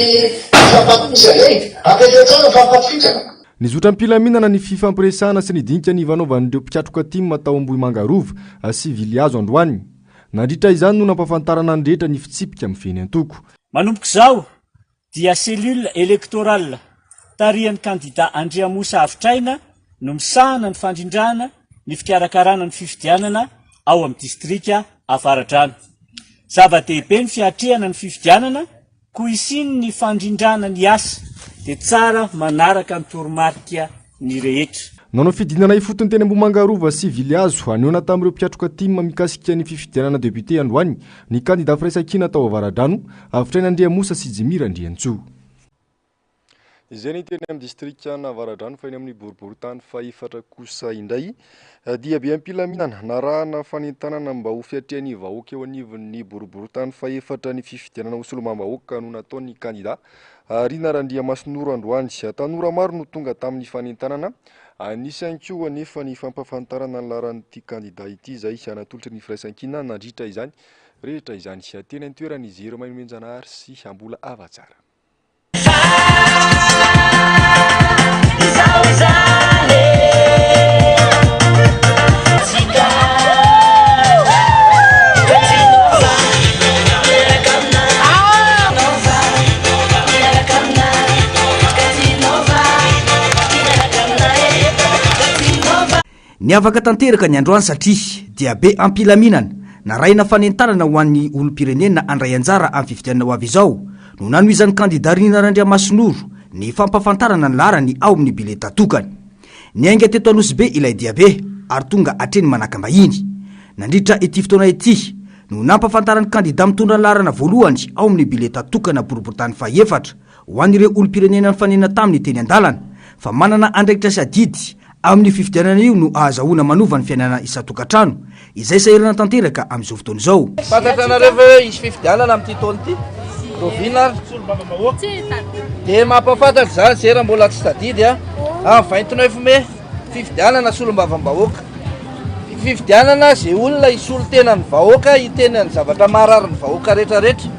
fifampatokisana zay. Apetrao tsara ny fampatokisana. Nizotra am-pilaminana ny fifampiresahana sy ny dinika nivanaovan'ireo mpikatroka tim tao Ambohimanga Rova sy Vilihazo androany. Nandritra izany no nampahafantarana ny rehetra ny fitsipika mifehy ny antoko. Manomboka izao dia cellule électorale tarihan'ny kandida Andriamosa Avotraina no misahana ny fandrindrana ny fikarakarana ny fifidianana ao amin'ny distrika Avaradrano. Zava-dehibe ny fiatrehana ny fifidianana koa hisian'ny fandrindrana ny asa dia tsara manaraka ny toromarika ny rehetra. Nanao fidinana ifotony teny Ambohimanga Rova sy Vilihazo, nihaona tamin'ireo mpikatroka tim mikasika ny fifidianana député androany ny kandida Firaisankina tao Avaradrano, Avotraina Andriamosa sy Jimmy Randriantsoa. Izay ny teny amin'ny distrikan'Avaradrano fa eny amin'ny boriborintany fahefatra kosa indray dia be am-pilaminana narahana fanentanana mba ho fiatrehan'ny vahoaka eo anivon'ny boriborintany fahefatra ny fifidianana ho solombavambahoaka no nataon'ny kandida Rina Randriamasinoro androany. Tanora maro no tonga tamin'ny fanentanana. Nisy ihany koa anefa ny fampahafantarana ny laharan'ity kandida ity izay natolotry ny Firaisankina nandritra izany rehetra izany. Teny an-toerana i Zero Mainomenjanahary sy Mbola Havatsara. Niavaka tanteraka ny androany satria dia be am-pilaminana, narahina fanentanana ho an'ny olom-pirenena handray anjara amin'ny fifidianana ho avy izao no nanohizan'ny kandida Rina Randriamasinoro ny fampahafantarana ny laharany ao amin'ny bileta tokana. Niainga teto Anosibe ilay diabe ary tonga hatreny Manakambahiny. Nandritra ity fotoana ity no nampahafantaran'ny kandidà mitondra ny laharana voalohany ao amin'ny bileta tokana boriborintany fahefatra ho an'ireo olom-pirenena nifanena taminy teny an-dalana fa manana andraikitra sy adidy amin'io fifidianana io no ahazahoana manova ny fiainana isan-tokantrano izay sahirana tanteraka amin'izao fotoana izao. Fantatranareo ve hoe hisy fifidianana amin'ity taona ity? Rahoviana ary? Dia mampahafantatra izany izay raha mbola tsy tadidy a! Amin'ny 29 mai, fifidianana solombavambahoaka. Fifidianana izay olona hisolo tena ny vahoaka, hiteny ny zavatra maharary ny vahoaka rehetrarehetra.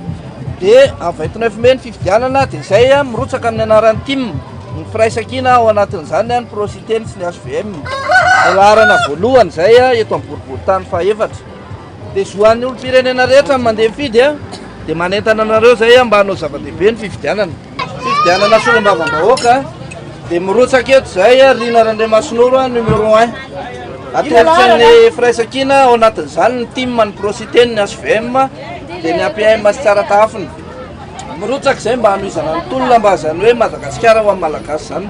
Dia amin'ny 29 mai ny fifidianana, dia izay mirotsaka amin'ny anaran'ny tim, ny Firaisankina ao anatin'izany ny Pro-Siteny sy ny hvm. Dia laharana voalohany izay eto amin'ny boriborintany fahefatra. Dia zo an'ny olom-pirenena rehetra ny mandeha mifidy, dia manentana anareo izay mba hanao zava-dehibe ny fifidianana. Fifidianana solombavambahoaka dia mirotsaka eto izay Rina Randriamasinoro numéro un. Atolotra ny Firaisankina ao anatin'izany ny tim, ny Pro-Siteny, ny hvm, dia ny APM sy Tsaratahafina. Mirotsaka izay mba hanohizana ny tolona mba izany hoe Madagasikara ho an'ny Malagasy izany.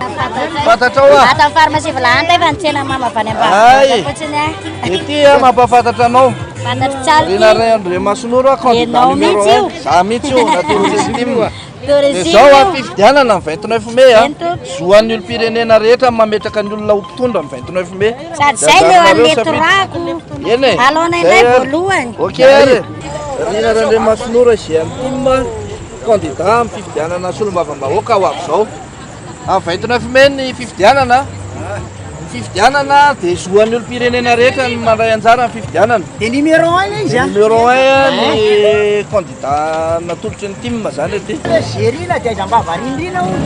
Fantatrao ah. Ato amin'ny pharmacie Volahanta efa nitsena mama avy any ambanivohitra fotsiny ah. Ety ah mampahafantatra anao. Fantatro tsara ity. Rina Randriamasinoro ah candidat numéro 1. Za mihitsy io natolotry ny tim. D'origine Izao io. ah fifidianana ny 29 mai ah. Eny tompoko. Zo an'ny olom-pirenena rehetra ny mametraka ny olona ho mpitondra ny 29 mai. Sady zay leo an'le torahako. Eny e. Alaona indray Zay ary. voalohany. Ok ary. Rina Randriamasinoro izay tim candidat amin'ny fifidianana solombavambahoaka ho avy izao. Amin'ny 29 mai ny fifidianana. Ny fifidianana dia zo an'ny olom-pirenena rehetra ny mandray anjara amin'ny fifidianana. Dia numéro 1 ilay izy Dia a. numéro 1 ny candidat natolotry ny tim zany aty. Zerina dia aiza ambava rindrina hono.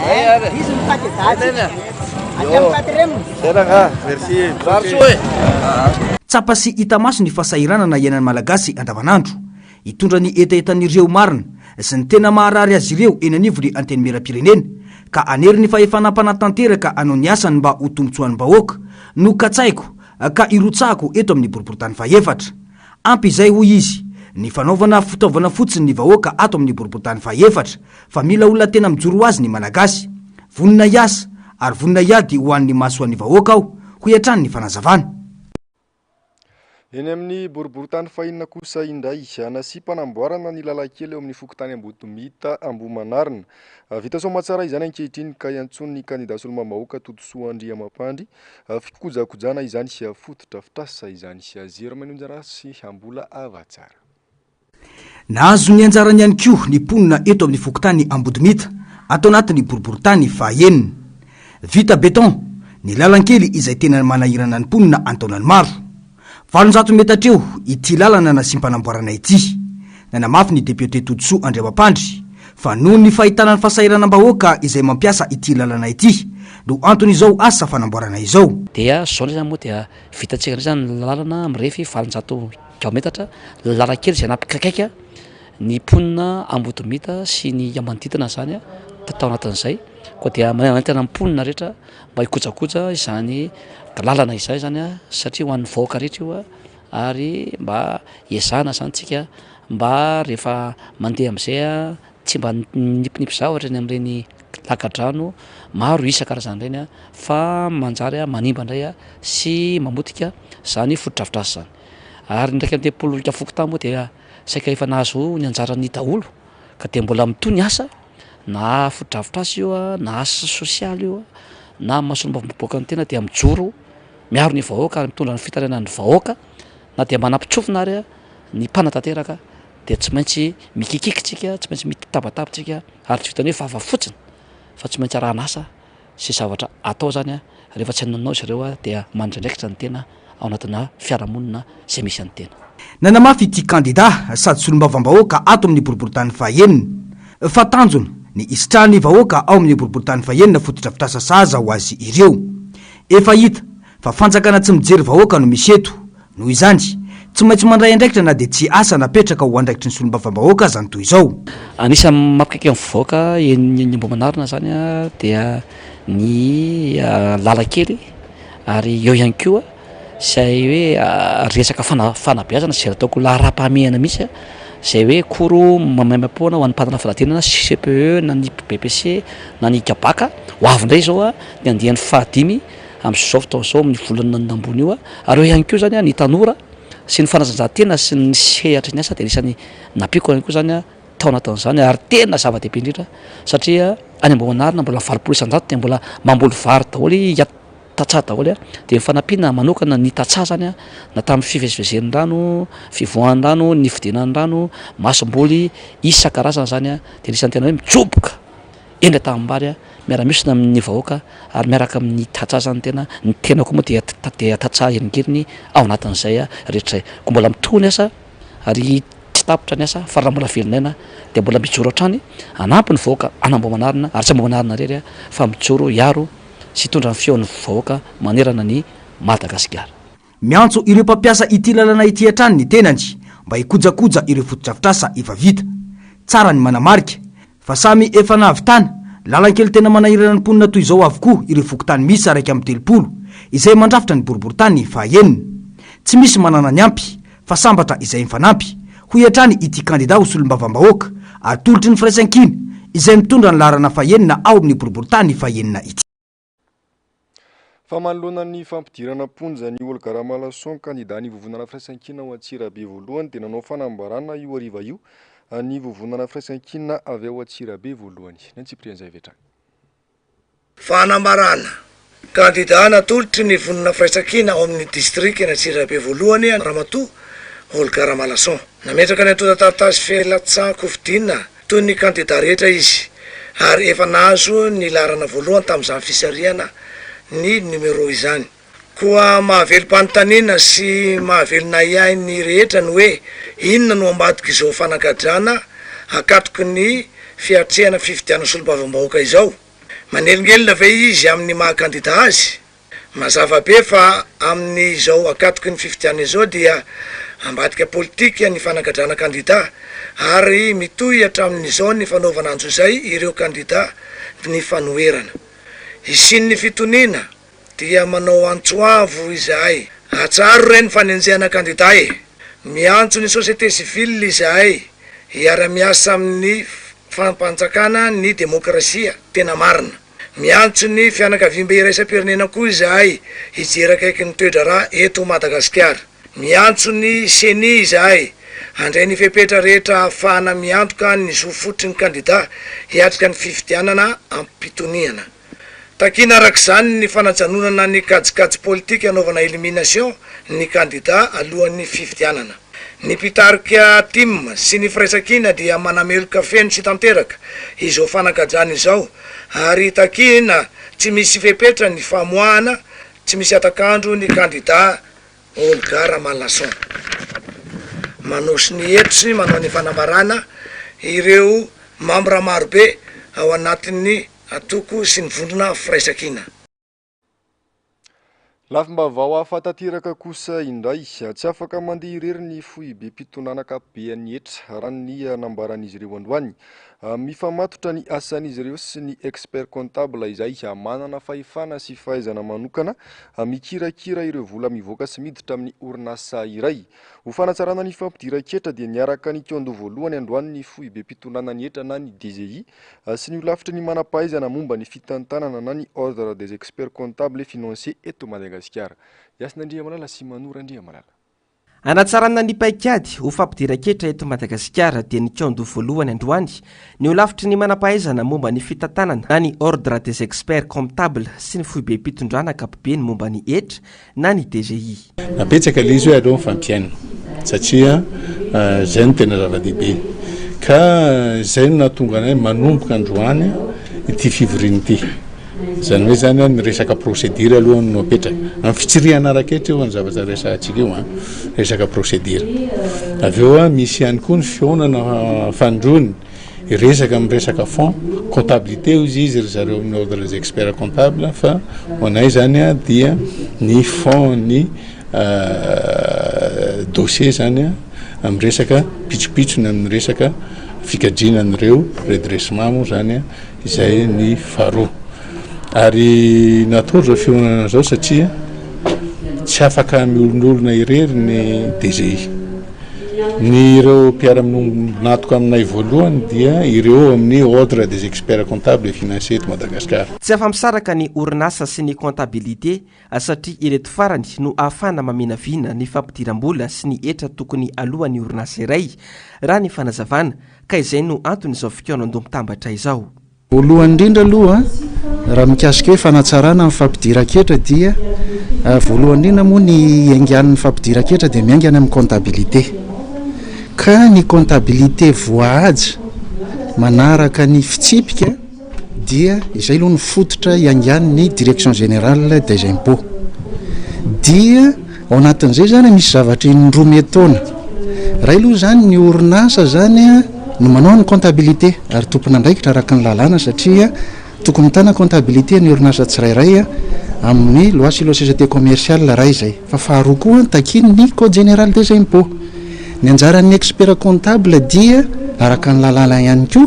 Zay ary. Izy no candidat Zay neny a. Aty amin'ny quatrième. Zay rangaha. Merci. Mirary soa e. Tsapa sy hita maso ny fahasahiranana iainan'ny Malagasy andavanandro. Hitondra ny hetahetan'ireo marina sy ny tena maharary azy ireo eny anivon'ny Antenimierampirenena, ka hanery ny fahefana mpanatanteraka hanao ny asany mba ho tombontsoan'ny vahoaka, no katsahiko ka hirotsahako eto amin'ny boriborintany fahefatra. Ampy izay, hoy izy, ny fanaovana fitaovana fotsiny ny vahoaka ato amin'ny boriborintany fahefatra, fa mila olona tena mijoro ho azy ny Malagasy. Vonona hiasa ary vonona hiady ho an'ny mahasoan'ny vahoaka aho, hoy hatrany ny fanazavana. Eny amin'ny boriborintany fahenina kosa indray, nasiam-panamboarana ny lalan-kely eo amin'ny fokontany Ambotomita Ambohimanarina. Vita soamatsara izany ankehitriny ka iantsoan'ny kandida solombavambahoaka Todisoa Andriamampandry fikojakojana izany fotodrafitrasa izany. Zero Manonja sy Mbola Avatsara. Nahazo ny anjarany ihany koa ny mponina eto amin'ny fokontany Ambodimita, ato anatin'ny boriborintany fahaenina. Vita béton ny lalankely izay tena manahirana ny mponina an-taonany maro. 800 metatra eo ity lalana nasiam-panamboarana ity. Nanamafy ny depiote Todisoa Andriamampandry fa noho ny fahitana ny fahasahiranam-bahoaka izay mampiasa ity lalana ity no anton'izao asa fanamboarana izao. Dia izao indray izany moa dia vitantsika indray izany ny lalana mirefy 800 kilaometatra, lalan-kely izay nampikaikaika ny mponina Ambodimita sy ny manodidina izany tao anatin'izay. Koa dia manentana ny mponina rehetra mba hikojakoja izany lalana izay izany satria ho an'ny vahoaka rehetra io ary mba ezahana izany tsika mba rehefa mandeha amin'izay tsy mba minipinipy zavatra eny amin'ireny lakadrano maro isan-karazany ireny fa manjary manimba indray sy mamotika izany fotodrafitrasa izany. Ary ny 31 ika fokontany moa dia saika efa nahazo ny anjarany daholo ka dia mbola mitohy ny asa na fotodrafitrasa io na asa sosialy io na maha solombavambahoaka ny tena dia mijoro miaro ny vahoaka ary mitondra ny fitarainan'ny vahoaka na dia manampitsofina ary ny mpanatanteraka dia tsy maintsy mikikiky tsika, tsy maintsy mitabataba tsika ary tsy vitan'ny hoe vava fotsiny fa tsy maintsy arahana asa sy zavatra atao zany rehefa tsy nanao izy ireo dia mandry andraikitra ny tena ao anatina fiarahamonina izay misy an'ny tena. Nanamafy ity kandida sady solombavambahoaka ato amin'ny boriborintany fahenina fa tanjona ny hisitrahan'ny vahoaka ao amin'ny boriborintany fahenina fotodrafitrasa sahaza ho azy ireo. Efa hita fa fanjakana tsy mijery vahoaka no misy eto Noho izany, tsy maintsy mandray andraikitra na dia tsy asa napetraka ho andraikitry ny solombavambahoaka aza ny toy izao. Anisan'ny mampikaika ny vahoaka eny Ambohimanarina izany dia ny lalan-kely ary eo ihany koa izay hoe resaka fanabeazana izay ataoko laharam-pahamehana mihitsy izay hoe cours maimaimpoana ho an'ny mpanana fanadinana CPE na ny BEPC na ny GABAC. Ho avy indray izao ny andiany fahadimy. amin'izao fotoana izao amin'ny volana ambony io ary eo ihany koa izany ny tanora sy ny fanatanjahantena sy ny sehatry ny asa dia anisan'ny nampiako ihany koa izany tao anatin'izany ary tena zava-dehibe indrindra satria any Ambohimanarina mbola 80% dia mbola mamboly vary daholo tantsaha daholo dia ny fanampiana manokana ny tantsaha izany na tamin'ny fivezivezen'ny rano, fivoahan'ny rano, ny fidinan'ny rano, masomboly isan-karazany izany dia anisan'ny tena hoe mijoboka eny an-tanimbary miara-miosona amin'ny vahoaka ary miaraka amin'ny tantsaha izany tena, ny tena koa moa dia dia tantsaha hiringiriny ao anatin'izay rehetra izay. Koa mbola mitohy ny asa ary tsy tapitra ny asa fa raha mbola velon'aina dia mbola mijoro hatrany hanampy ny vahoaka an'Ambohimanarina ary tsy Ambohimanarina irery fa mijoro hiaro sy hitondra ny feon'ny vahoaka manerana an'i Madagasikara. Miantso ireo mpampiasa ity lalana ity hatrany ny tenany mba hikojakoja ireo fotodrafitrasa efa vita. Tsara ny manamarika fa samy efa nahavitana lalankely tena manahirana ny mponina toy izao avokoa ireo fokontany miisa 31 izay mandrafitra ny boriborintany fahaenina. Tsy misy manana ny ampy fa sambatra izay mifanampy, hoy hatrany ity kandida ho solombavambahoaka atolotry ny Firaisankina izay mitondra ny laharana fahenina ao amin'ny boriborintany fahenina ity. Fa manoloana ny fampidirana am-ponja an'i Olga Ramalason, kandida ny Vovonana Firaisankina ao Antsirabe voalohany dia nanao fanambarana io hariva io ny Vovonana Firaisankina avy ao Antsirabe voalohany. Ny antsipirian'izay avy hatrany. Fanambarana, Kandida natolotry ny Vonona Firaisankina ao amin'ny distrikan' Antsirabe voalohany Ramatoa Olga Ramalason. Nametraka ny antontan-taratasy filatsahan-kofidina toy ny kandida rehetra izy ary efa nahazo ny laharana voalohany tamin'izany fisarihana ny numéro izany. Koa mahavelom-panontaniana sy mahavelon'ahiahy ny rehetra ny hoe inona no ambadik'izao fanagadrana akatoky ny fiatrehana fifidianana solombavambahoaka izao? Manelingelina ve izy amin'ny maha kandida azy? Mazava be fa amin'izao akatoky ny fifidianana izao dia ambadika politika ny fanagadrana kandida ary mitohy hatramin'izao ny fanaovana antsojay ireo kandida ny fanoherana. Hisian'ny fitoniana Dia manao antso avo izahay. Atsaharo re ny fanenjehana kandida e! Miantso ny société civile izahay hiara-miasa amin'ny fampanjakana ny demokrasia tena marina. Miantso ny fianakaviambe iraisam-pirenena koa izahay hijery akaiky ny toe-draharaha eto Madagasikara. Miantso ny Ceni izahay handray ny fepetra rehetra ahafahana miantoka ny zo fototry ny kandida hiatrika ny fifidianana am-pitoniana. Takiana araka izany ny fanajanonana ny kajikajy politika anaovana elimination ny kandida alohan'ny fifidianana. Ny mpitarika tim sy ny Firaisankina dia manameloka feno sy tanteraka izao fanagajana izao ary takiana tsy misy fepetra ny famoahana tsy misy hatak'andro ny kandida Olga Ramalason. Manao sonia eto sy manao ny fanambarana ireo mambra marobe ao anatin'ny Antoko sy ny vondrona Firaisankina. Lafim-baovao hafa tanteraka kosa indray, tsy afaka mandeha irery ny foibem-pitondrana ankapobean'ny hetra, raha ny nambaran'izy ireo androany. Mifamatotra ny asan'izy ireo sy ny expert comptable izay manana fahefana sy fahaizana manokana mikirakira ireo vola mivoaka sy miditra amin'ny orinasa iray. Ho fanatsarana ny fampidiran-ketra dia niaraka nikaondoha voalohany androany ny foibem-pitondrana ny hetra na ny DGI sy ny holafitry ny manam-pahaizana momba ny fitantanana na ny Ordre des experts comptables et financiers eto Madagasikara. Hasina Andriamalala sy Mano Randriamalala. Hanatsarana ny paikady ho fampidiran-ketra eto Madagasikara dia nikaondoha voalohany androany ny holafitry ny manam-pahaizana momba ny fitantanana na ny Ordre des experts comptables sy ny foibem-pitondrana ankapobeny momba ny hetra na ny DGI. Napetraka ilay izy hoe aleo mifampihaino satria izay no tena zava-dehibe. Ka izay no nahatonga anay manomboka androany ity fivoriana ity. Izany hoe izany ny resaka procédure aloha no apetraka. Amin'ny fitsirihana ara-ketra io ny zavatra resahantsika io an, resaka procédure. Avy eo misy ihany koa ny fihaonana fanindroany. Hiresaka amin'ny resaka fonds, comptabilité hozy izy ry zareo amin'ny ordre des experts comptables fa ho anay zany dia ny fonds ny dossier zany amin'ny resaka pitsopitsony amin'ny resaka fikajiana an'ireo redressement moa zany izay ny faharoa. Ary natao izao fihaonana izao satria tsy afaka miolonolona irery ny DGI. Ny ireo mpiara-miombon'antoka aminay voalohany dia ireo amin'ny Ordre des experts comptables et financiers eto Madagasikara. Tsy afa-misaraka ny orinasa sy ny comptabilité satria ireto farany no ahafahana maminavina ny fampidiram-bola sy ny hetra tokony aloan'ny orinasa iray, raha ny fanazavana, ka izay no anton'izao fikaonandoha mitambatra izao. Voalohany indrindra aloha, raha mikasika hoe fanatsarana ny fampidiran-ketra dia voalohany indrindra moa ny hiaingan'ny fampidiran-ketra dia miainga any amin'ny comptabilité. Ka ny comptabilité voahaja manaraka ny fitsipika dia izay aloha no fototra hiaingan'ny direction générale des impôts. Dia Ao anatin'izay izany misy zavatra indroa miataona. Iray aloha izany ny orinasa izany no manao ny comptabilité ary tompon'andraikitra araka ny lalàna satria tokony mitana comptabilité ny orinasa tsirairay amin'ny loi sur les sociétés commerciales iray izay. Fa faharoa koa takian'ny code général des impôts. Ny anjaran'ny expert comptable dia araka ny lalàna ihany koa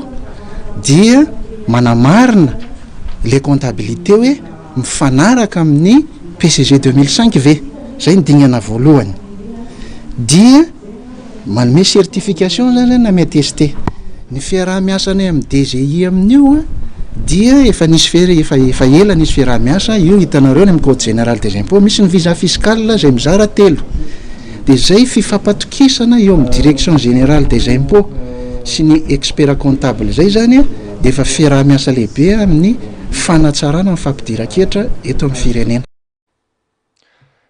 dia manamarina ilay comptabilité hoe mifanaraka amin'ny PCG 2005 ve? Zay ny dingana voalohany. Dia manome certification zany zay na mi-attester. Ny fiaraha-miasanay amin'ny DGI amin'io dia efa nisy fe- efa efa ela nisy fiaraha-miasa, io hitanareo any amin'ny code général des impôts misy ny visa fiscal izay mizara telo. Dia zay fifampatokisana eo amin'ny direction générale des impôts sy ny expert comptable zay zany dia efa fiaraha-miasa lehibe amin'ny fanatsarana ny fampidiran-ketra eto amin'ny firenena.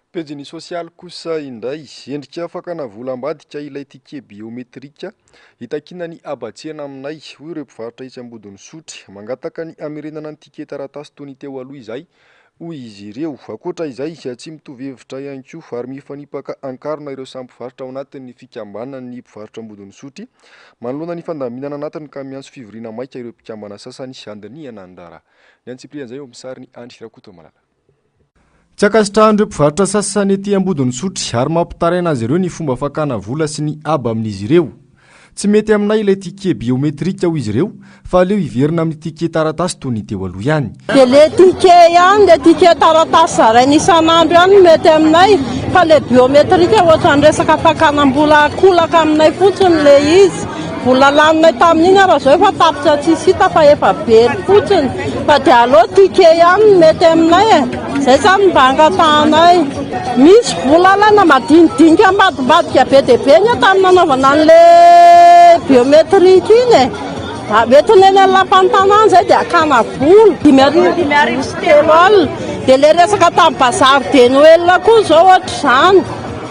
Pejin'ny sosialy kosa indray, endrika fakana vola ambadika ilay ticket biometrika hitakiana ny habatsena aminay, hoy ireo mpivarotra etsy Ambodin'Isotry. Mangataka ny hamerenana ny ticket taratasy toy ny teo aloha izahay, hoy izy ireo. Ankoatra izay, tsy mitovy hevitra ihany koa ary mifanipaka an-karona ireo samy mpivarotra ao anatin'ny fikambanan'ny mpivarotra Ambodin'Isotry manoloana ny fandaminana anatiny ka miantso fivoriana maika ireo mpikambana sasany handinihana ny raharaha. Ny antsipirian'izay eo amin'ny sarin'i Andry Rakotomalala. Tsy ankasitrahan'ireo mpivarotra sasany ety Ambodin'Isotry ary mampitaraina azy ireo ny fomba fakana vola sy ny haba amin'izy ireo. Tsy mety aminay ilay ticket biometrika hoy izy ireo fa aleo hiverina amin'ny ticket taratasy toy ny teo aloha ihany. Dia le ticket ihany, le ticket taratasy zaraina isan'andro ihany no mety aminay fa le biometrika ohatran'ny resaka fakanam-bola ankolaka aminay fotsiny le izy. Vola laninay tamin'iny ara zao efa tapitra tsisy hita fa efa very fotsiny fa dia aleo ticket ihany no mety aminay e. Zay zany mba angatahanay. Misy vola alaina madinidinika ambadimbadika be dia be anie tamin'ny nanaovana an'le biometrique iny e. Entina eny amin'ny lapan'ny tanàna izay dia hakana vola. 35 50. Dia le resaka tamin'ny bazary de Noël koa izao ohatr'izany.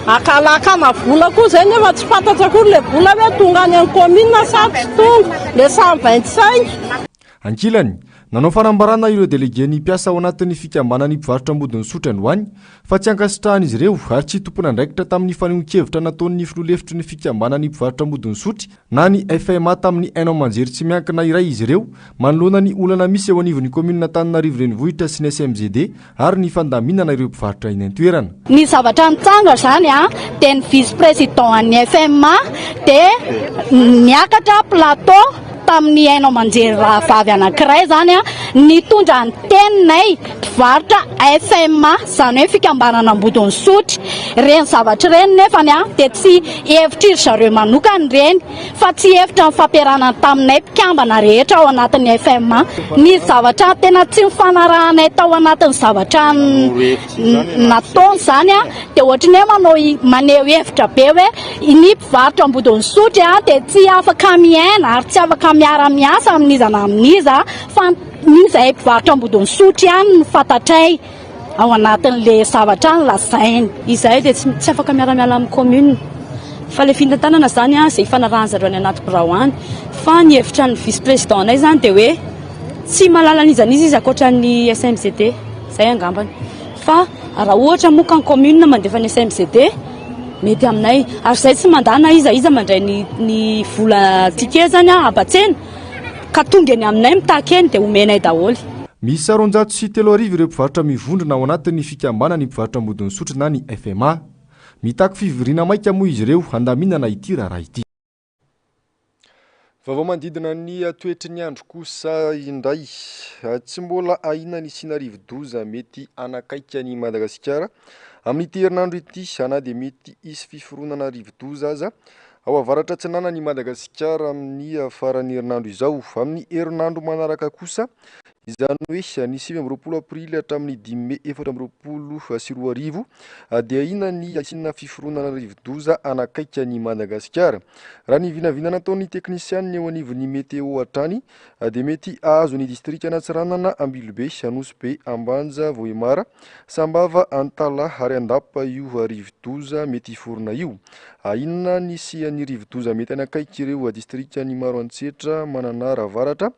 Hakana vola koa izay nefa tsy fantatra akory le vola hoe tonga any amin'ny commune sa tsy tonga. Le 125. Ankilany, nanao fanambarana ireo delegen'ny mpiasa ao anatin'ny fikambanan'ny mpivarotra Ambodin'Isotry androany fa tsy ankasitrahan'izy ireo ary tsy tompon'andraikitra tamin'ny fanehoan-kevitra nataon'ny filoha lefitry ny fikambanan'ny mpivarotra Ambodin'Isotry na ny FMA tamin'ny haino aman-jery tsy miankina iray izy ireo manoloana ny olana misy eo anivon'ny kaominina Antananarivo Renivohitra sy ny SMGD ary ny fandaminana ireo mpivarotra eny an-toerana. Ny zavatra nitranga izany dia ny vice président an'ny FMA dia niakatra plateau tamin'ny haino aman-jery rahavavy anankiray izany nitondra ny teninay mpivarotra FMA izany hoe fikambanana Ambodin'Isotry. Ireny zavatra ireny nefany dia tsy hevitry ry zareo manokana ireny fa tsy hevitra nifampiarahana taminay mpikambana rehetra ao anatin'ny FMA. Ny zavatra tena tsy nifanarahanay tao anatin'ny zavatra nataony izany dia ohatry ny hoe manao maneho hevitra be hoe ny mpivarotra Ambodin'Isotry dia tsy afaka miaina ary tsy afaka miara-miasa amin'iza na amin'iza fa ny izahay mpivarotra Ambodin'Isotry ihany no fantatray ao anatin'ilay zavatra nolazainy. Izahay dia tsy afaka miara-miala amin'ny commune fa ilay fitantanana izany izay ifanarahan-dry zareo any anaty birao any fa ny hevitra ny vice président anay izany dia hoe tsy mahalala an'iza n'iza izy ankoatra ny SMGD izay angambany fa raha ohatra moa ka ny commune mandefa ny SMGD mety aminay ary izay tsy mandà na iza iza mandray ny ny vola ticket izany habatsena ka tonga eny aminay mitaky eny dia omenay daholo. Miisa 32 ireo mpivarotra mivondrona ao anatin'ny fikambanan'ny mpivarotra Ambodin'Isotry na ny FMA. Mitaky fivoriana maika moa izy ireo handaminana ity raharaha ity. Vaovao manodidina ny toetry ny andro kosa indray. Tsy mbola ahiana ny hisiana rivodoza mety hanakaiky an'i Madagasikara amin'ity herinandro ity na dia mety hisy fiforonana rivodoza aza. Ao avaratra atsinanan'i Madagasikara amin'ny faran'ny herinandro izao. Amin'ny herinandro manaraka kosa, izany hoe ny 29 aprily hatramin'ny 5 mey 2024, dia ahiana ny hisianà fiforonana rivodoza hanakaiky an'i Madagasikara. Raha ny vinavina nataon'ny teknisianina eo anivon'ny Météo hatrany, dia mety hahazo ny distrikan'Antsiranana, Ambilobe, Anosibe, Ambanja, Vohemar, Sambava, Antalaha ary Andapa io rivodoza mety hiforona io. Ahiana ny hisian'ny rivodoza mety hanakaiky ireo distrikan'i Maroantsetra, Mananara Avaratra,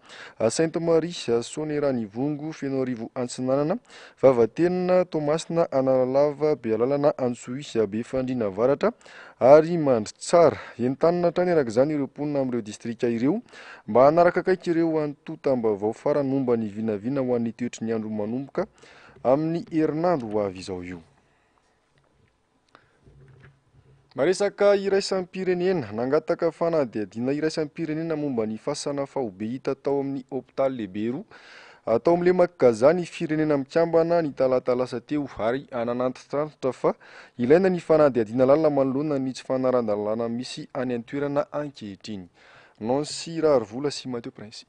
Sainte Marie, Soanierana Ivongo, Fenoarivo Antsinanana, Vavatenina, Toamasina, Analalava, Bealalana, Antsohihy, Befandriana Avaratra ary Mandritsara. Entanina hatrany araka izany ireo mponina amin'ireo distrika ireo mba hanaraka akaiky ireo antontam-baovao farany momba ny vinavina ho an'ny toetry ny andro manomboka amin'ny herinandro ho avy izao io. Maresaka iraisam-pirenena, nangataka fanadihadiana iraisam-pirenena momba ny fasana faobe hita tao amin'ny hopitaly lehibe roa tao amin'ny lemak'i Gaza ny Firenena Mikambana ny talata lasa teo ary nanantitrantitra fa ilaina ny fanadihadiana lalina manoloana ny tsy fanarahan-dalàna misy any an-toerana ankehitriny. Nancy Raharivola sy Mathieu Prince.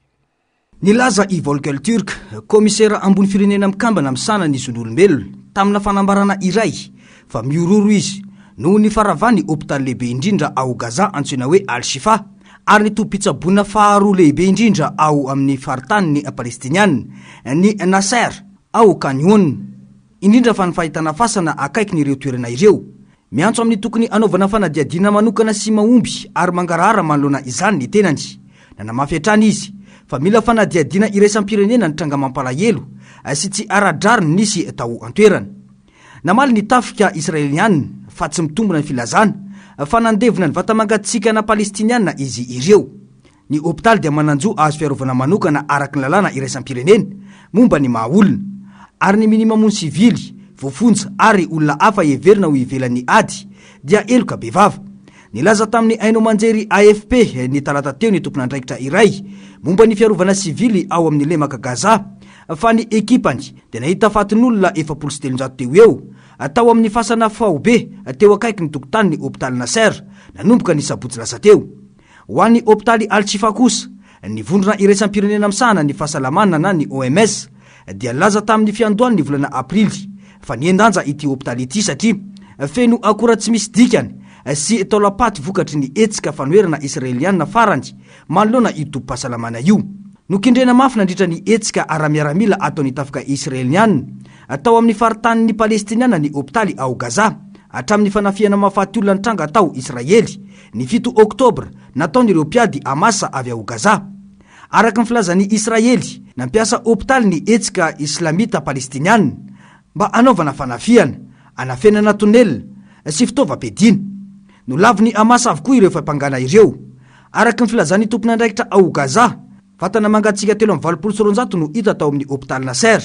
Nilaza i Volker Türk, kaomisera ambony Firenena Mikambana misahana ny zon'olombelona, tamina fanambarana iray, fa mihorohoro izy noho ny faharavan'ny hopitaly lehibe indrindra ao Gaza antsoina hoe Al-Shifa ary ny tobim-pitsaboana faharoa lehibe indrindra ao amin'ny faritanin'ny Palestiniana, ny Nasser ao Khan Younis, indrindra fa ny fahitana fasana akaikin'ireo toerana ireo. Miantso amin'ny tokony hanaovana fanadihadiana manokana sy mahomby ary mangarahara manoloana izany ny tenany. Nanamafy hatrany izy fa mila fanadihadiana iraisam-pirenena ny tranga mampalahelo sy tsy ara-drariny nisy tao an-toerana. Namaly ny tafika Israeliana fa tsy mitombina ny filazana fa nandevona ny vata-mangatsiakana Palestiniana izy ireo. Ny hopitaly dia manan-jo hahazo fiarovana manokana araka ny lalàna iraisam-pirenena momba ny maha olona, ary ny minia mamono sivily, voafonja ary olona hafa heverina ho ivelan'ny ady dia heloka bevava. Nilaza tamin'ny haino aman-jery AFP ny talata teo ny tompon'andraikitra iray momba ny fiarovana sivily ao amin'ny lemaka Gaza fa ny ekipany dia nahita fatin'olona 340 teo ho eo tao amin'ny fasana faobe teo akaikin'ny tokotanin'ny hopitaly Nasser nanomboka ny sabotsy lasa teo. Ho an'ny hopitaly Al-Shifa kosa, ny Vondrona iraisam-pirenena misahana ny fahasalamana na ny OMS dia nilaza tamin'ny fiandohan'ny volana aprily fa nihen-danja ity hopitaly ity satria feno akora tsy misy dikany sy taolam-paty vokatry ny hetsika fanoherana israeliana farany manoloana io tobim-pahasalamana io. Nokendrena mafy nandritra ny hetsika ara-miaramila ataon'ny tafika israeliana tao amin'ny faritanin'ny Palestiniana ny hopitaly ao Gaza hatramin'ny fanafihana mahafaty olona nitranga tao Israely Ny 7 Oktobra, nataon'ireo mpiady Hamas avy ao Gaza. Araka ny filazan'i Israely, nampiasa hopitaly ny hetsika Islamita Palestiniana mba hanaovana fanafihana, hanafenana tonelina sy fitaovam-piadiana. Nolavin'ny Hamas avokoa ireo fiampangana ireo. Araka ny filazan'ny tompon'andraikitra ao Gaza, vatana mangatsiaka 283 no hita tao amin'ny hopitaly Nasser,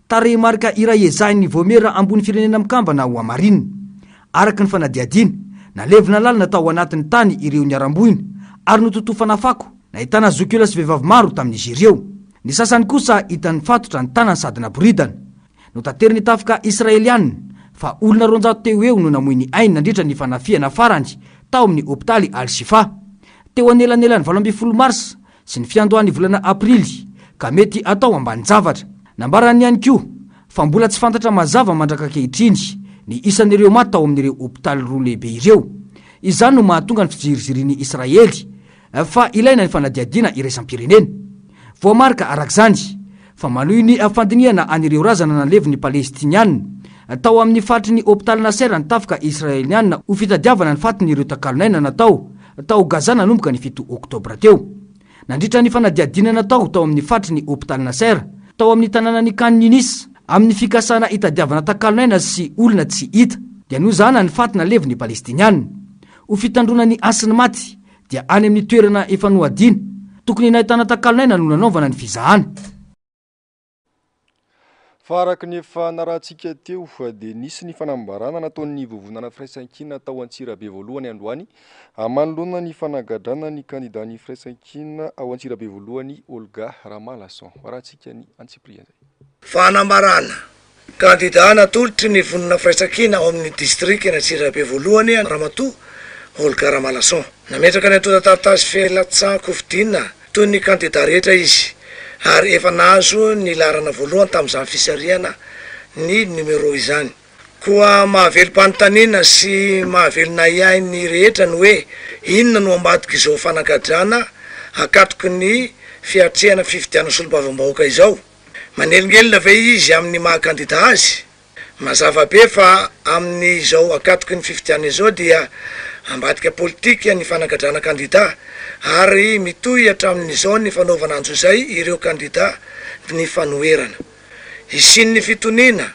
Tarehimarika iray ezahin'ny Vaomiera Ambony Firenena Mikambana ho hamarinina. Araka ny fanadihadiana, nalevina lalina tao anatin'ny tany ireo niharam-boina ary nototofana fako, nahitana zokiolona sy vehivavy maro tamin'izy ireo. Ny sasany kosa hita nifatotra ny tanany sady naboridana. Notaterin'ny tafika Israeliana fa olona 200 teo ho eo no namoy ny ainy nandritra ny fanafihana farany tao amin'ny hopitaly Al-Shifa, teo anelanelan'ny 18 Marsa sy ny fiandohan'ny volana aprily ka mety atao ambanin-javatra. Nambarany ihany koa fa mbola tsy fantatra mazava mandrak'ankehitriny ny isan'ireo maty tao amin'ireo hopitaly roa lehibe ireo. Izany no mahatonga ny fizirizirian'i Israely fa ilaina ny fanadihadiana iraisam-pirenena. Voamarika araka izany fa manohy ny fandinihana an'ireo razana nalevin'ny Palestiniana tao amin'ny faritry ny hopitaly Nasser ny tafika Israeliana ho fitadiavana ny fatin'ireo takalon'aina natao tao Gaza nanomboka ny 7 Oktobra teo. Nandritra ny fanadihadiana natao tao amin'ny faritry ny hopitaly Nasser, tao amin'ny tanànan'i Khan Younis, amin'ny fikasana hitadiavana takalon'aina sy olona tsy hita, dia nozahana ny faty nalevin'ny Palestiniana. Ho fitandroana ny hasin'ny maty, dia any amin'ny toerana efa nohadiana, tokony nahitana takalon'aina no nanaovana ny fizahana. Fa araka ny efa narahantsika teo dia nisy ny fanambarana nataon'ny Vovonana Firaisankina tao Antsirabe voalohany androany manoloana ny fanagadrana ny kandidan'ny Firaisankina ao Antsirabe voalohany Olga Ramalason. Arahantsika ny antsipirian'izay. Fanambarana, Kandidà natolotry ny Vondrona Firaisankina ao amin'ny distrikan'Antsirabe voalohany Ramatoa Olga Ramalason. Nametraka ny antontan-taratasy filatsahan-kofidina toy ny kandida rehetra izy ary efa nahazo ny laharana voalohany tamin'izany fisarihana ny numéro izany. Koa mahavelom-panontaniana sy mahavelon'ahiahy ny rehetra ny hoe inona no ambadik'izao fanagadrana akatoky ny fiatrehana fifidianana solombavambahoaka izao? Manelingelina ve izy amin'ny maha kandida azy? Mazava be fa amin'izao akatoky ny fifidianana izao dia ambadika politika ny fanagadrana kandida ary mitohy hatramin'izao ny fanaovana antsojay ireo kandida ny fanoherana. Hisian'ny fitoniana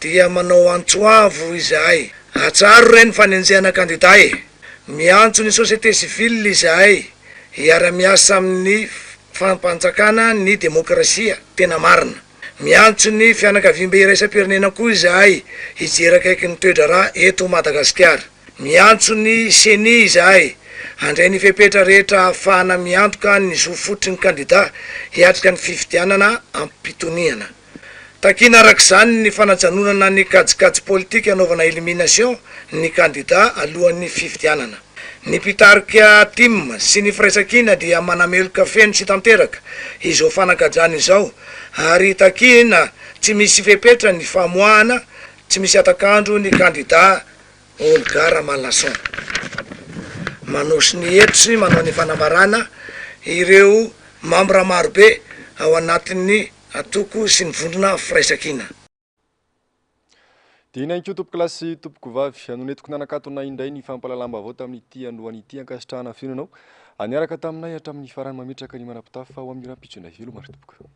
dia manao antso avo izahay, atsaharo re ny fanenjehana kandida e! Miantso ny société civile izahay hiara-miasa amin'ny fampanjakana ny demokrasia tena marina. Miantso ny fianakaviambe iraisam-pirenena koa izahay hijery akaiky ny toe-draharaha eto Madagasikara. Miantso ny Ceni izahay handray ny fepetra rehetra ahafahana miantoka ny zo fototry ny kandida hiatrika ny fifidianana am-pitoniana. Takiana araka izany ny fanajanonana ny kajikajy politika anaovana elimination ny kandida alohan'ny fifidianana. Ny mpitarika tim sy ny Firaisankina dia manameloka feno sy tanteraka izao fanagadrana izao ary takiana tsy misy fepetra ny famoahana tsy misy hatak'andro ny kandida Olga Ramalason. Manao sonia eto sy manao ny fanambarana ireo mambra marobe ao anatin'ny Antoko sy ny vondrona Firaisankina. Dia iny ihany koa tompokolahy sy tompokovavy no nentiko nanakatona indray ny fampahalalam-baovao tamin'ity androany ity. Ankasitrahana feno anao niaraka taminay hatramin'ny farany mametraka ny manam-pitafa ho amin'ny rahampitso indray. Veloma ry tompoko.